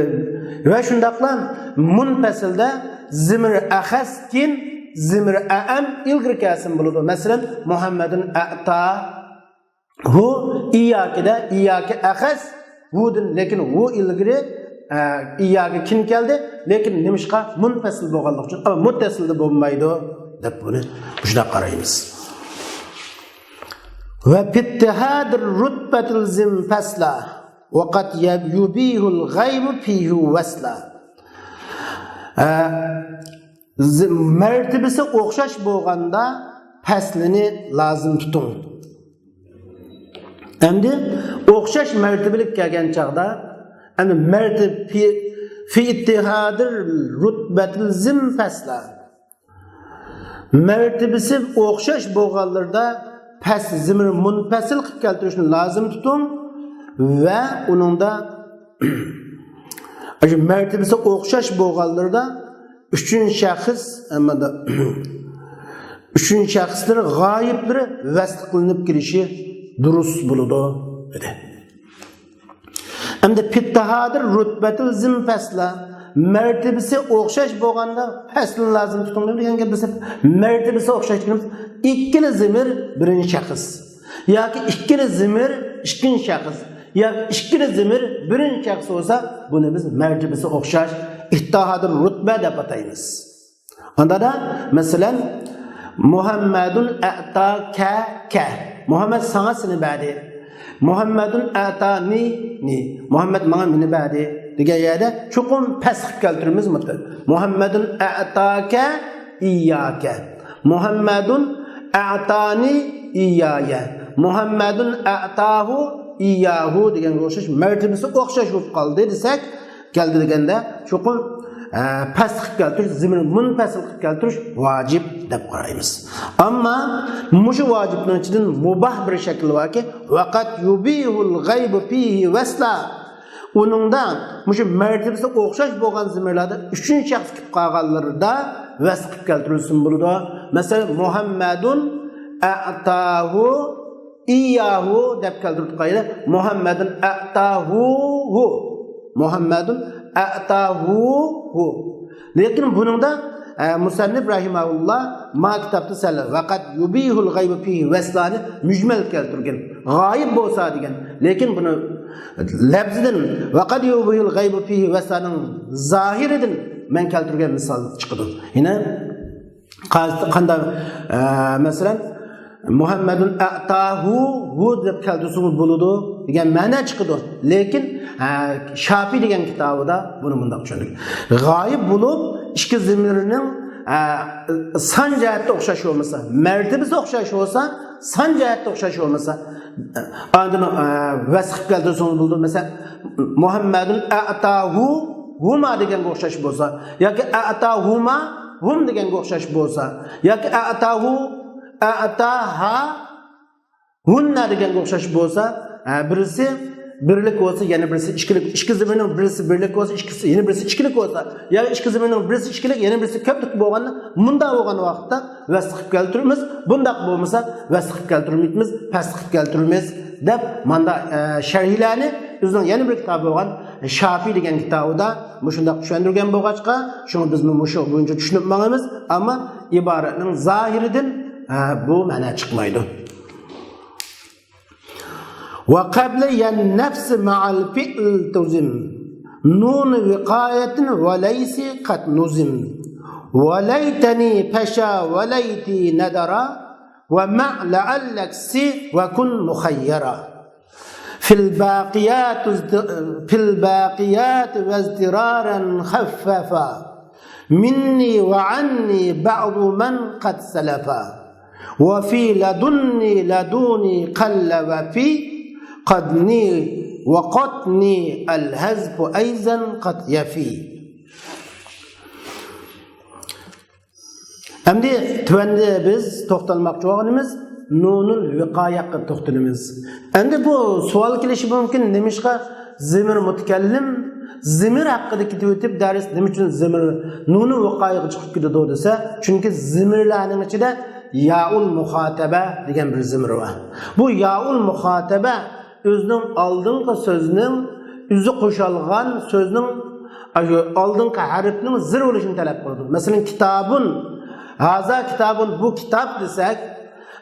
ۋە شۇنداقلا مۇنپەسىلدە زىمىر ئەخەس كىن، زىمىر ئەئەم ئىلگىرى كەلسىمۇ بولىدۇ. مەسىلەن، مۇھەممەدۇن ئەتا ھۇ ئىياكىدە، ئىياكى ئەخەس ھۇدىن، لېكىن ھۇ ئىلگىرى، ئە، ئىياكى كىن كەلدى، لېكىن نېمىشقا؟ مۇنپەسىل بولغانلىقى ئۈچۈن، ئەمما مۇتتەسىلدە بولمايدۇ دەپ بۇنى مۇشۇنداق قارايمىز. ۋە پىتتىھادىر رۇتبەتىل زىم پەسلا ۋە قەد يۇبىھۇل غەيبۇ پىھۇ ۋەسلا. ئە، زى-، مەرتىبىسى ئوخشاش بولغاندا پەسلىنى لازىم تۇتۇڭ. ئەمدى ئوخشاش مەرتىبىلىك كەلگەن چاغدا، ئەمدى مەرتىب في، في اتحاد الرتبة الزم فصلا. مەرتىبىسى ئوخشاش بولغانلىرىدا پەس زىمىر مۇنپەسىل قىلىپ كەلتۈرۈشنى لازىم تۇتۇڭ ۋە ئۇنىڭدا ئاشۇ مەرتىبىسى ئوخشاش بولغانلىرىدا ئۈچىنچى شەخس، ئەمما ئۈچىنچى شەخسلىرى غايىبلىرى ۋەسل قىلىنىپ كېلىشى دۇرۇس بولىدۇ، دېدى. ئەمدى پىتتىھادىر رۇتبەتىل زىم پەسلا، مەرتىبىسى ئوخشاش بولغاندا پەسلىنى لازىم تۇتۇڭ دېگەن گەپ بولسا، مەرتىبىسى ئوخشاش دېگەن ئىككىلا زىمىر بىرىنچى شەخس ياكى ئىككىلا زىمىر ئىككىنچى شەخس ياكى ئىككىلا زىمىر بىرىنچى شەخس بولسا، بۇنى بىز مەرتىبىسى ئوخشاش ئىتتىھادىر رۇتبە دەپ ئاتايمىز. ئاندادا، مەسىلەن، مۇھەممەدۇن ئەتا كە كە. مۇھەممەد ساڭا سېنى بەردى. مۇھەممەدۇن ئەتا نى نى. مۇھەممەد ماڭا مېنى بەردى دېگەن يەردە چوقۇم پەس قىلىپ كەلتۈرىمىز مۇتلەق. مۇھەممەدۇن ئەتا كە ئىياكە. مۇھەممەدۇن ئەتانى ئىيايە. مۇھەممەدۇن ئەتاھۇ ئىياھۇ دېگەنگە ئوخشاش مەرتىبىسى ئوخشاش بولۇپ قالدى دېسەك، كەلدى دېگەندە چوقۇم، ئە، پەس قىلىپ كەلتۈرۈش، زىمىر مۇنپەسىل قىلىپ كەلتۈرۈش ۋاجىپ دەپ قارايمىز. ئەمما مۇشۇ ۋاجىپنىڭ ئىچىدىن مۇباھ بىر شەكىل باركى، ۋەقەد يۇبىھۇل غەيبۇ فىھى ۋەسلا. ئۇنىڭدا مۇشۇ مەرتىبىسى ئوخشاش بولغان زىمىرلاردا ئۈچىنچى شەخس كېلىپ قالغانلىرىدا ۋەسل قىلىپ كەلتۈرۈلسىمۇ بولىدۇ. مەسىلەن، مۇھەممەدۇن ئەتاھۇ ئىياھۇ دەپ كەلتۈردۇق قايدا. مۇھەممەدۇن ئەتاھۇ ھۇ. مۇھەممەدۇن ئەتاھۇ ھۇ. لېكىن بۇنىڭدا، ئە، مۇسەننىپ رەھىمەھۇللا ما كىتابتا سەل ۋەقەد يۇبىھۇل غەيبۇ فىھى ۋەسلانى مۈجمەل كەلتۈرگەن. غايىب بولسا دېگەن. لېكىن بۇنى لەپزىدىن ۋەقەد يۇبىھۇل غەيبۇ فىھى ۋەسلانىڭ زاھىرىدىن مەن كەلتۈرگەن مىسال چىقىدۇ. يەنە قانداق، ئە، مەسىلەن، مۇھەممەدۇن ئەتاھۇ ھۇ دەپ كەلتۈرسىڭىز بولىدۇ دېگەن مەنە چىقىدۇ. لېكىن، ئە، شاپىي دېگەن كىتابىدا بۇنى مۇنداق چۈشەندۈرگەن. غايىب بولۇپ ئىككى زىمىرنىڭ، ئە، سان جەھەتتە ئوخشاش بولمىسا، مەرتىبىسى ئوخشاش بولسا، سان جەھەتتە ئوخشاش بولمىسا، ئاندىن، ئە، ۋەسل قىلىپ كەلتۈرسىڭىز بولىدۇ. مەسىلەن، مۇھەممەدۇن ئەتاھۇ ھۇما دېگەنگە ئوخشاش بولسا، ياكى ئەتاھۇما ھۇم دېگەنگە ئوخشاش بولسا، ياكى ئەتاھۇ، ئەتاھا ھۇننا دېگەنگە ئوخشاش بولسا، ھە، بىرسى بىرلىك بولسا، يەنە بىرسى ئىككىلىك، ئىككى زىمىرنىڭ بىرسى بىرلىك بولسا، ئىككىسى، يەنە بىرسى ئىككىلىك بولسا، يا ئىككى زىمىرنىڭ بىرسى ئىككىلىك، يەنە بىرسى كۆپلۈك بولغاندا، مۇنداق بولغان ۋاقىتتا ۋەسل قىلىپ كەلتۈرىمىز، بۇنداق بولمىسا ۋەسل قىلىپ كەلتۈرمەيمىز، پەس قىلىپ كەلتۈرىمىز دەپ ماندا، ئە، شەرھلەرنى ئۆزىنىڭ يەنە بىر كىتابى بولغان شاپىي دېگەن كىتابىدا مۇشۇنداق چۈشەندۈرگەن بولغاچقا، شۇڭا بىزمۇ مۇشۇ بويىچە چۈشىنىپ ماڭىمىز، ئەمما ئىبارەتنىڭ زاھىرىدىن، ئە، بۇ مەنە چىقمايدۇ. وقبل يا النفس مع الفعل تزم. نون وقاية وليس قد نظم. وليتني فشا وليتي ندرا. ومع لعلك س وكن مخيرا. في الباقيات ازد-، في الباقيات واضطرارا خففا. مني وعني بعض من قد سلفا. وفي لدني لدوني قل وفي. قدني وقطني الحذف أيضا قد يفي. ئەمدى تۆۋەندە بىز توختالماقچى بولغىنىمىز نۇنۇل ۋىقايەگە توختىلىمىز. ئەمدى بۇ سوئال كېلىشى مۇمكىن، نېمىشقا زىمىر مۇتەكەللىم زىمىر ھەققىدە كېتىۋېتىپ، دەرس نېمە ئۈچۈن زىمىر نۇنى ۋىقايىغا چىقىپ كېتىدۇ دېسە، چۈنكى زىمىرلەرنىڭ ئىچىدە يائۇل مۇخاتەبە دېگەن بىر زىمىر بار. بۇ يائۇل مۇخاتەبە ئۆزىنىڭ ئالدىنقى سۆزنىڭ، ئۆزى قوشالغان سۆزنىڭ، ئاشۇ ئالدىنقى ھەرپنىڭ زىر بولۇشىنى تەلەپ قىلىدۇ. مەسىلەن، كىتابۇن، ھازا كىتابۇن، بۇ كىتاب دېسەك،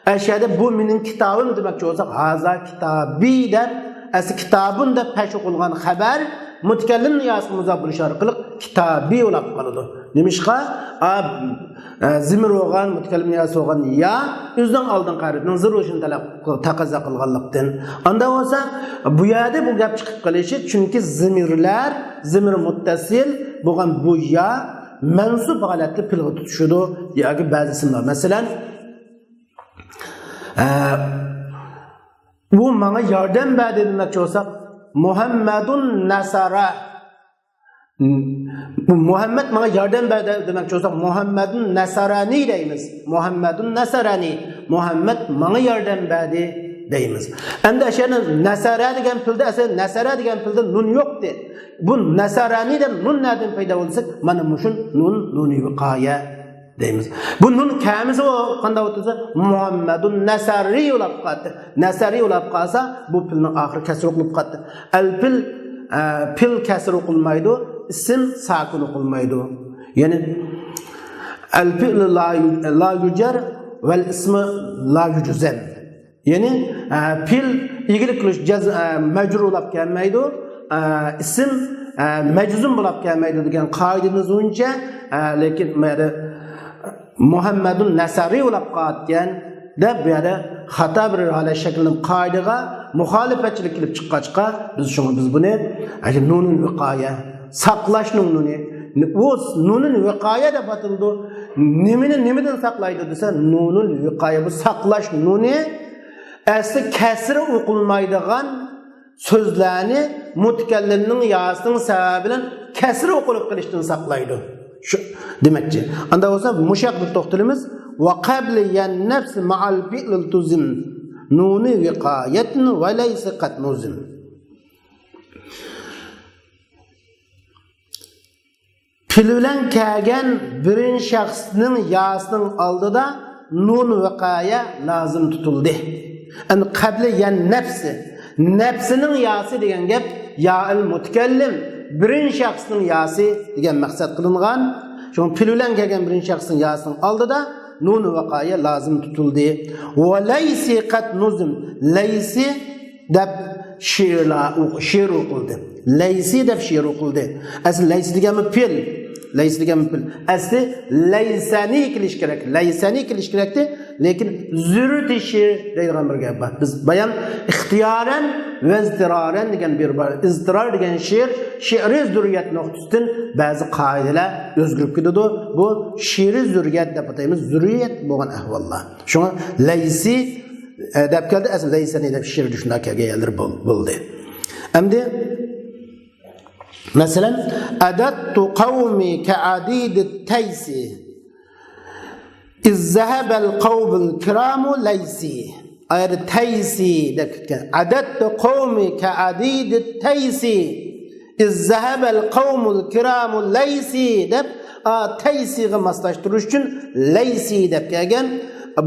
ئەشەدە بۇ مېنىڭ كىتابىم دېمەكچى بولساق، ھازا كىتابى دەپ، ئەسلى كىتابۇن دەپ پەش ئوقۇلغان خەبەر مۇتەكەللىم نىياسىغا مۇزاپ بولۇش ئارقىلىق كىتابى بولاپ قالىدۇ. نېمىشقا؟ ئا، ئە، زىمىر بولغان، مۇتەكەللىم نىياسى بولغان يا ئۆزىنىڭ ئالدىنقى ھەرپنىڭ زىر بولۇشىنى تەلەپ، تەقەززا قىلغانلىقتىن. ئاندا بولسا، بۇ يەردە بۇ گەپ چىقىپ قېلىشى، چۈنكى زىمىرلەر، زىمىر مۇتتەسىل بولغان بۇ يا مەنسۇب ھالەتتە پېئىلغا تۇتىشىدۇ ياكى بەزى ئىسىملار. مەسىلەن، ئە، ئۇ ماڭا ياردەم بەردى دېمەكچى بولساق، مۇھەممەدۇن نەسەرە. بۇ مۇھەممەد ماڭا ياردەم بەردى دېمەكچى بولساق، مۇھەممەدۇن نەسەرەنى دەيمىز. مۇھەممەدۇن نەسەرەنى. مۇھەممەد ماڭا ياردەم بەردى دەيمىز. ئەمدى ئەشەنى نەسەرە دېگەن پېئىلدە، ئەسلى نەسەرە دېگەن پېئىلدە نۇن يوقتى. بۇ نەسەرەنى دەپ نۇن نەدىن پەيدا بولدى دېسەك، مانا مۇشۇ نۇن، نۇنى ۋىقايە دەيمىز. بۇ نۇن كەلمىسە ئۇ قانداق بولىدۇ دېسە، مۇھەممەدۇن نەسەرى بولاپ قالدى. نەسەرى بولاپ قالسا، بۇ پېئىلنىڭ ئاخىرى كەسرە ئوقۇلۇپ قالدى. ئەل پېئىل، ئە، پېئىل كەسرە ئوقۇلمايدۇ، ئىسىم ساكىن ئوقۇلمايدۇ. يەنى، ئەل پېئىل لا يۇ-، لا يۇجەر ۋەل ئىسمى لا يۇجزەم. يەنى، ئە، پېئىل ئىگىلىك قىلىش جەز-، ئە، مەجرۇر بولاپ كەلمەيدۇ، ئە، ئىسىم، ئە، مەجزۇم بولاپ كەلمەيدۇ دېگەن قائىدىمىز بويىچە، ئە، لېكىن بۇ يەردە مۇھەممەدۇن نەسەرى بولاپ قالغان دەپ بۇ يەردە خاتا بىر ھالەت شەكىللىنىپ، قائىدىگە مۇخالىپەتچىلىك كېلىپ چىققاچقا، بىز شۇڭا بىز بۇنى، ئە، نۇنۇن ۋىقايە، ساقلاشنىڭ نۇنى. ئۇ نۇنۇن ۋىقايە دەپ ئاتىلىدۇ. نېمىنى نېمىدىن ساقلايدۇ دېسە، نۇنۇن ۋىقايە، بۇ ساقلاش نۇنى. ئەسلى كەسرى ئوقۇلمايدىغان سۆزلەرنى مۇتەكەللىمنىڭ ياسىنىڭ سەۋەبى بىلەن كەسرى ئوقۇلۇپ قېلىشتىن ساقلايدۇ. شۇ دېمەكچى. ئاندا بولسا مۇشۇ ھەققىدە توختىلىمىز. ۋە قەبلى يەن نەفسى مەئەل پېئىل تۇزىم. نۇنى ۋىقايەتىن ۋە لەيسە قەت نۇزىم. پېئىل بىلەن كەلگەن بىرىنچى شەخسنىڭ ياسىنىڭ ئالدىدا نۇن ۋىقايە لازىم تۇتۇلدى. ئەمدى قەبلى يەن نەپسى. نەپسىنىڭ ياسى دېگەن گەپ يائىل مۇتەكەللىم، بىرىنچى شەخسنىڭ ياسى دېگەن مەقسەت قىلىنغان. شۇڭا پېئىل بىلەن كەلگەن بىرىنچى شەخسنىڭ ياسىنىڭ ئالدىدا نۇن ۋىقايە لازىم تۇتۇلدى. ۋە لەيسى قەت نۇزىم. لەيسى دەپ شېئىرلار ئوق-، شېئىر ئوقۇلدى. لەيسى دەپ شېئىر ئوقۇلدى. ئەسلى لەيسى دېگەنمۇ پېئىل. لەيسى دېگەنمۇ پېئىل. ئەسلى لەيسەنى كېلىش كېرەك. لەيسەنى كېلىش كېرەكتى. لېكىن زۆرۈرىيەت شېئىر دەيدىغان بىر گەپ بار. بىز بايان ئىختىيارەن ۋە ئىزتىرارەن دېگەن بىر بار. ئىزتىرار دېگەن شېئىر، شېئىرىي زۆرۈرىيەت نۇقتىسىدىن بەزى قائىدىلەر ئۆزگىرىپ كېتىدۇ. بۇ شېئىرىي زۆرۈرىيەت دەپ ئاتايمىز. زۆرۈرىيەت بولغان ئەھۋاللار. شۇڭا لەيسى، ئە، دەپ كەلدى، ئەسلى لەيسەنى دەپ شېئىر شۇنداق كەلگەن يەرلىرى بول-، بولدى. ئەمدى، مەسىلەن، ئەدەتتۇ قەۋمى كەئەدىدى تەيسى. ئىز زەھەبەل قەۋمۇل كىرامۇ لەيسى. ئايەردە تەيسى دەپ كەتكەن. ئەدەتتۇ قەۋمى كەئەدىدى تەيسى. ئىز زەھەبەل قەۋمۇل كىرامۇ لەيسى دەپ، ئا، تەيسىغا ماسلاشتۇرۇش ئۈچۈن لەيسى دەپ كەلگەن.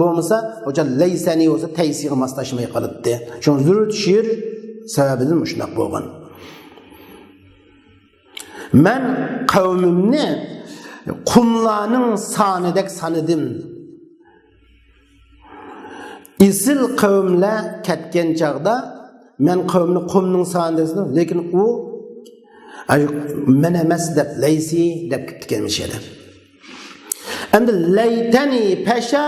بولمىسا، ئوچان لەيسەنى بولسا تەيسىغا ماسلاشماي قالاتتى. شۇڭا زۆرۈرىيەت شېئىر سەۋەبىدىن مۇشۇنداق بولغان. مەن قەۋمىمنى قۇملارنىڭ سانىدەك سانىدىم. ئېسىل قەۋملەر كەتكەن چاغدا مەن قەۋمنى قۇمنىڭ سانىدەك سانىدىم، لېكىن ئۇ، ئاي، مەن ئەمەس دەپ، لەيسى دەپ كېتىپتىكەن مۇشۇ يەردە. ئەمدى لەيتەنى پەشا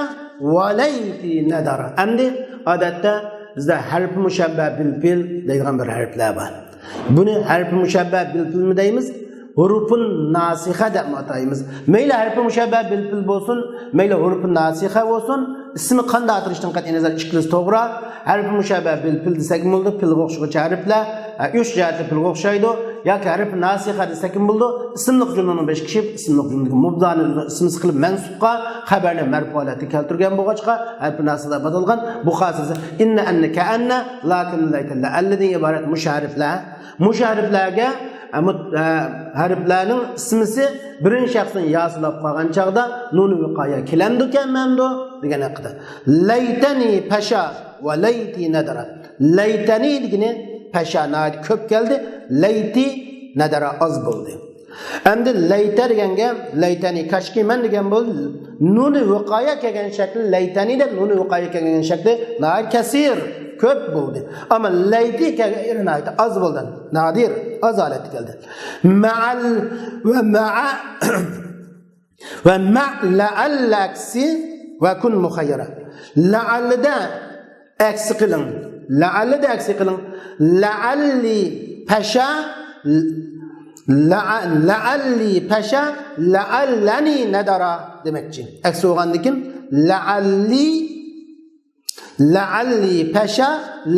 ۋە لەيتى نەدارا. ئەمدى ئادەتتە بىزدە ھەرپى مۇشەببە بىل پېئىل دەيدىغان بىر ھەرپلەر بار. بۇنى ھەرپى مۇشەببە بىل پېئىلمۇ دەيمىز، ھۇرۇپۇن ناسىخە دەپمۇ ئاتايمىز. مەيلى ھەرپى مۇشەببە بىل پېئىل بولسۇن، مەيلى ھۇرۇپۇن ناسىخە بولسۇن، ئىسمى قانداق ئاتىلىشىدىن قەتئىينەزەر ئىككىلىسى توغرا. ھەرپى مۇشەببە بىل پېئىل دېسەكمۇ بولىدۇ، پېئىلغا ئوخشىغۇچە ھەرپلەر، ھە، ئۈچ جەھەتتە پېئىلغا ئوخشايدۇ. ياكى ھەرپى ناسىخە دېسەكمۇ بولىدۇ، ئىسىملىق جۈملىنىڭ بېشىغا كېلىپ، ئىسىملىق جۈملىدىكى مۇبتادانى ئۆزىنىڭ ئىسمىسى قىلىپ مەنسۇبقا، خەبەرنى مەرپۇ ھالەتتە كەلتۈرگەن بولغاچقا، ھەرپى ناسىخە دەپ ئاتالغان. بۇ خاسىسى ئىننە، ئەننە، كەئەننە، لەكىننە، لەيتەننە، ئەللىدىن ئىبارەت مۇشۇ ھەرپلەر. مۇشۇ ھەرپلەرگە، ئە، مۇت-، ئە، ھەرپلەرنىڭ ئىسمىسى بىرىنچى شەخسنىڭ ياسى بولۇپ قالغان چاغدا نۇنى ۋىقايە كېلەمدۇ، كەلمەمدۇ دېگەن ھەققىدە. لەيتەنى پەشا ۋە لەيتى نەدەرا. لەيتەنى دېگىنى پەشا، ناھايىتى كۆپ كەلدى. لەيتى نەدەرا، ئاز بولدى. ئەمدى لەيتە دېگەنگە، لەيتەنى، كاشكى مەن دېگەن بولدى. نۇنى ۋىقايە كەلگەن شەكلى لەيتەنى دەپ، نۇنى ۋىقايە كەلگەن شەكلى ناھايىتى كەسىر، كۆپ بولدى. ئەمما لەيتى كەلگەن يېرى ناھايىتى ئاز بولدى. نادىر، ئاز ھالەتتە كەلدى. مەئەل ۋە مەئە ۋە مەئ لەئەللە ئەكسى ۋە كۇن مۇخەييەرە. لەئەللىدە ئەكسى قىلىڭ. لەئەللىدە ئەكسى قىلىڭ. لەئەللى پەشا، لەئە-، لەئەللى پەشا، لەئەللەنى نەدەرا دېمەكچى. ئەكسى بولغاندىن كېيىن لەئەللى، لەئەللى پەشا،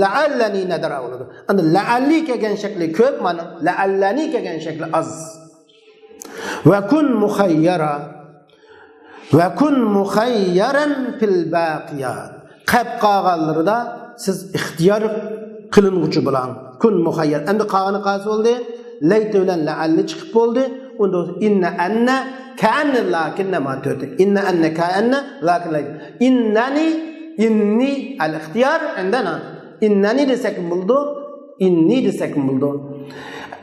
لەئەللەنى نەدەرا بولىدۇ. ئەمدى لەئەللى كەلگەن شەكلى كۆپ، مانا لەئەللەنى كەلگەن شەكلى ئاز. ۋە كۇن مۇخەييەرا. ۋە كۇن مۇخەييەرەن فىل باقىيات. قەپ قالغانلىرىدا سىز ئىختىيار قىلىنغۇچى بولۇڭ. كۇن مۇخەييەر. ئەمدى قالغىنى قالسا بولدى. لەيتە بىلەن لەئەللى چىقىپ بولدى. ئۇندا ئىننە، ئەننە، كەئەننە، لەكىننە، ما تۆتى. ئىننە، ئەننە، كەئەننە، لەكىن، لەكىن. ئىننەنى، ئىننى، ئەل ئىختىيار، ئەندەنا. ئىننەنى دېسەكمۇ بولىدۇ، ئىننى دېسەكمۇ بولىدۇ.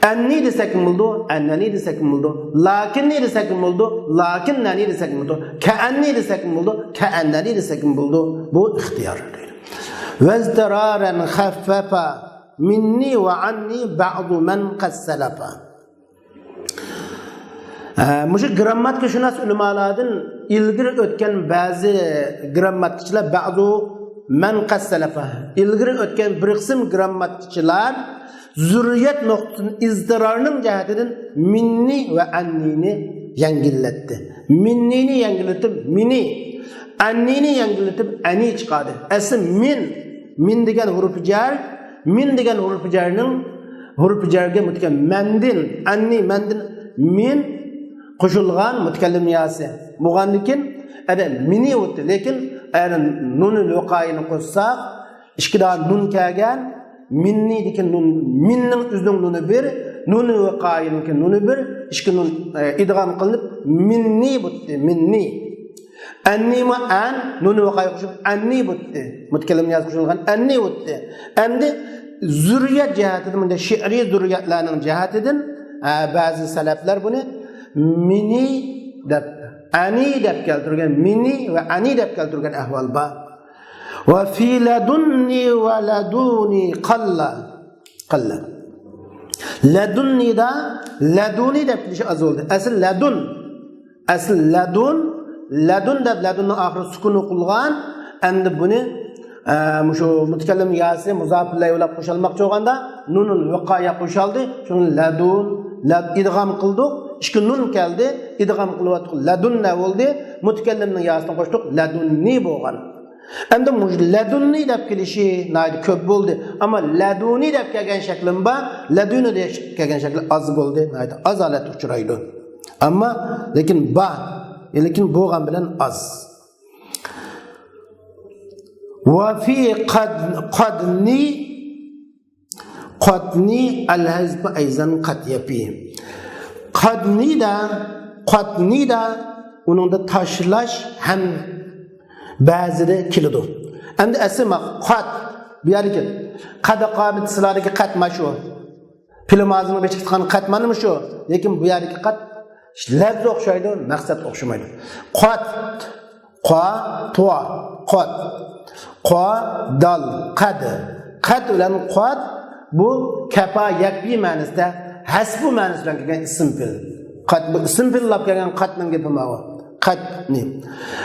ئەننى دېسەكمۇ بولىدۇ، ئەننەنى دېسەكمۇ بولىدۇ. لەكىننى دېسەكمۇ بولىدۇ، لەكىننەنى دېسەكمۇ بولىدۇ. كەئەننى دېسەكمۇ بولىدۇ، كەئەننەنى دېسەكمۇ بولىدۇ. بۇ ئىختىيار. ۋەزتىرارەن خەففەفە مىننى ۋە ئەننى بەئزۇ مەن قەد سەلەفە. ئە، مۇشۇ گىرامماتىكىشۇناس ئۆلىمالاردىن ئىلگىرى ئۆتكەن بەزى گىرامماتىكىچىلار، بەزۇ مەن قەد سەلەفە، ئىلگىرى ئۆتكەن بىر قىسىم گىرامماتىكىچىلار زۇررىيەت نۇقتىسىدىن ئىزتىرارنىڭ جەھەتىدىن مىننى ۋە ئەننىنى يەڭگىللەتتى. مىننىنى يەڭگىللىتىپ مىنى، ئەننىنى يەڭگىللىتىپ ئەنى چىقاردى. ئەسلى مىن، مىن دېگەن ھۇرۇپى جەر، مىن دېگەن ھۇرۇپى جەرنىڭ، ھۇرۇپى جەرگە مۇتەكەللىم مەندىن، ئەننى مەندىن مىن قوشۇلغان مۇتەكەللىم ياسى بولغاندىكىن، ئەدە مىنى ئۇتتى. لېكىن ئەدە نۇنى ۋىقايىنى قوشساق، ئىككى دانە نۇن كەلگەن، مىننىدىكى نۇن، مىننىڭ ئۆزىنىڭ نۇنى بىر، نۇنى ۋىقايىنىڭكى نۇنى بىر، ئىككى نۇن، ئە، ئىدغام قىلىنىپ مىننى بولدى، مىننى. ئەننىمۇ ئەن، نۇنى ۋىقايە قوشۇپ ئەننى بولدى. مۇتەكەللىم ياسى قوشۇلغان ئەننى بولدى. ئەمدى زۇررىيەت جەھەتىدىن، بۇنداق شېئىرىي زۇررىيەتلەرنىڭ جەھەتىدىن، ئە، بەزى سەلەفلەر بۇنى مىنى دەپ، ئەنى دەپ كەلتۈرگەن، مىنى ۋە ئەنى دەپ كەلتۈرگەن ئەھۋال بار. ۋە فى لەدۇننى ۋە لەدۇنى قاللا. قاللا. لەدۇننىدا لەدۇنى دەپ كېلىشى ئاز بولدى. ئەسلى لەدۇن. ئەسلى لەدۇن. لەدۇن دەپ لەدۇننىڭ ئاخىرى سۈكۈن ئوقۇلغان. ئەمدى بۇنى، ئە، مۇشۇ مۇتەكەللىم ياسى مۇزاپىلەي بىلەن قوشالماقچى بولغاندا نۇنۇن ۋىقايە قوشالدى. شۇنى لەدۇن، لەد-، ئىدغام قىلدۇق. ئىككى نۇن كەلدى. ئىدغام قىلىۋاتتۇق. لەدۇننە بولدى. مۇتەكەللىمنىڭ ياسىنى قوشتۇق. لەدۇننى بولغان. ئەمدى مۇشۇ لەدۇننى دەپ كېلىشى ناھايىتى كۆپ بولدى. ئەمما لەدۇنى دەپ كەلگەن شەكلىم بار، لەدۇنى دەپ كەلگەن شەكلى ئاز بولدى، ناھايىتى ئاز ھالەتتە ئۇچرايدۇ. ئەمما لېكىن بار، لېكىن بولغان بىلەن ئاز. ۋە فى قەد، قەدنى، قەدنى ئەل ھەزفۇ ئەيزەن قەد يەپى. قەدنىدا، قەدنىدا ئۇنىڭدا تاشلاش ھەم بەزىدە كېلىدۇ. ئەمدى ئەسلى ما قەد، بۇ يەردىكى قەد قامىت سىلاردىكى قەد مانا شۇ. پېئىل مازىنىڭ بېشىغا چىققان قەد مانا شۇ. لېكىن بۇ يەردىكى قەد لەپزى ئوخشايدۇ، مەقسەت ئوخشىمايدۇ. قەد، قا، تۇا، قەد. قا، دال، قەد. قەد بىلەن قەد بۇ كەپا يەپى مەنىسىدە، ھەسبۇ مەنىسى بىلەن كەلگەن ئىسىم پېئىل. قەد بۇ ئىسىم پېئىللاپ كەلگەن قەدنىڭ گېپى ماۋۇ. قەدنى.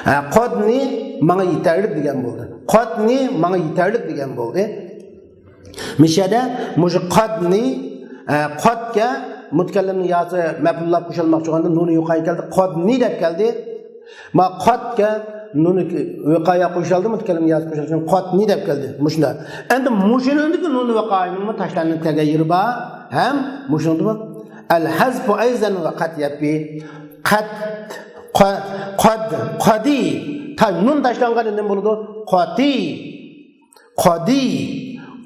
ھە، قەدنى ماڭا يېتەرلىك دېگەن بولدى. قەدنى ماڭا يېتەرلىك دېگەن بولدى. مىشەدە مۇشۇ قەدنى، ئە، قەدكە مۇتەكەللىمنىڭ ياسى مەپئۇللاپ قوشالماقچى بولغاندا نۇنى ۋىقايە كەلدى، قەدنى دەپ كەلدى. ما قەدكە نۇنى ۋىقايە قوشالدى، مۇتەكەللىم ياسى قوشالدى، قەدنى دەپ كەلدى. مۇشۇنداق. ئەمدى مۇشۇنىڭدىكى نۇنى ۋىقايىنىڭمۇ تاشلانغان كەلگەن يېرى بار، ھەم مۇشۇنىڭدىمۇ ئەل ھەزفۇ ئەيزەن ۋە قەد يەپى. قەد، قە-، قەد، قەدى. تا-، نۇن تاشلانغاندا نېمە بولىدۇ؟ قەتى. قادى،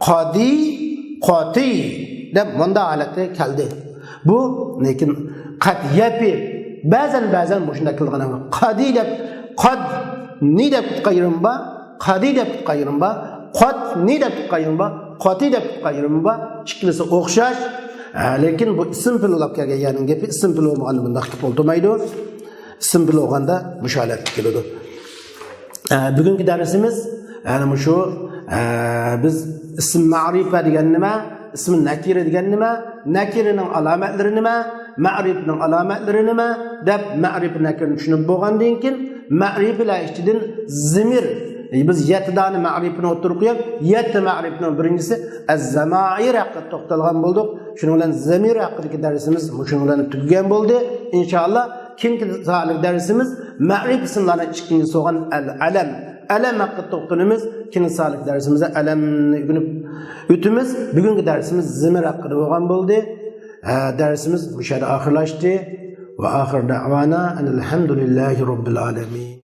قادى، قاتى دەپ مۇنداق ھالەتتە كەلدى. بۇ، لېكىن، قەد يەپى، بەزەن، بەزەن مۇشۇنداق كېلىدىغان. قادى دەپ، قاد، نى دەپ قايرىم بار، قادى دەپ قايرىم بار، قات، نى دەپ قايرىم بار، قاتى دەپ قايرىم بار. ئىككىلىسى ئوخشاش. ھە، لېكىن بۇ ئىسىم پېئىل بولۇپ كەلگەن يەرنىڭ گېپى ئىسىم پېئىل بولمىغاندا بۇنداق قىلىپ ئولتۇرمايدۇ. ئىسىم پېئىل بولغاندا مۇشۇ ھالەتتە كېلىدۇ. ئە، بۈگۈنكى دەرسىمىز، يەنى مۇشۇ، ئە، بىز ئىسىم مەرىپە دېگەن نېمە، ئىسىم نەكىرە دېگەن نېمە، نەكىرىنىڭ ئالامەتلىرى نېمە، مەرىپىنىڭ ئالامەتلىرى نېمە دەپ مەرىپە نەكىرىنى چۈشىنىپ بولغاندىن كېيىن، مەرىپىلەر ئىچىدىن زىمىر، بىز يەتتە دانە مەرىپىنى ئوتتۇرىغا قويۇپ، يەتتە مەرىپىنىڭ بىرىنچىسى ئەز-زەمائىر ھەققىدە توختالغان بولدۇق. شۇنىڭ بىلەن زەمىر ھەققىدىكى دەرسىمىز مۇشۇنىڭ بىلەن تۈگىگەن بولدى. ئىنشائاللا، كېيىنكى سائەتلىك دەرسىمىز مەرىپە ئىسىملارنىڭ ئىككىنچىسى بولغان ئەل-ئەلەم. ئەلەم ھەققىدە توختىلىمىز. كېيىنكى سائەتلىك دەرسىمىزدە ئەلەمنى ئۆگىنىپ ئۆتىمىز. بۈگۈنكى دەرسىمىز زىمىر ھەققىدە بولغان بولدى. ھە، دەرسىمىز مۇشۇ يەردە ئاخىرلاشتى. ۋە ئاخىر دەۋانا ئەنىل ھەمدۇلىللاھى رەببىل ئالەمىن.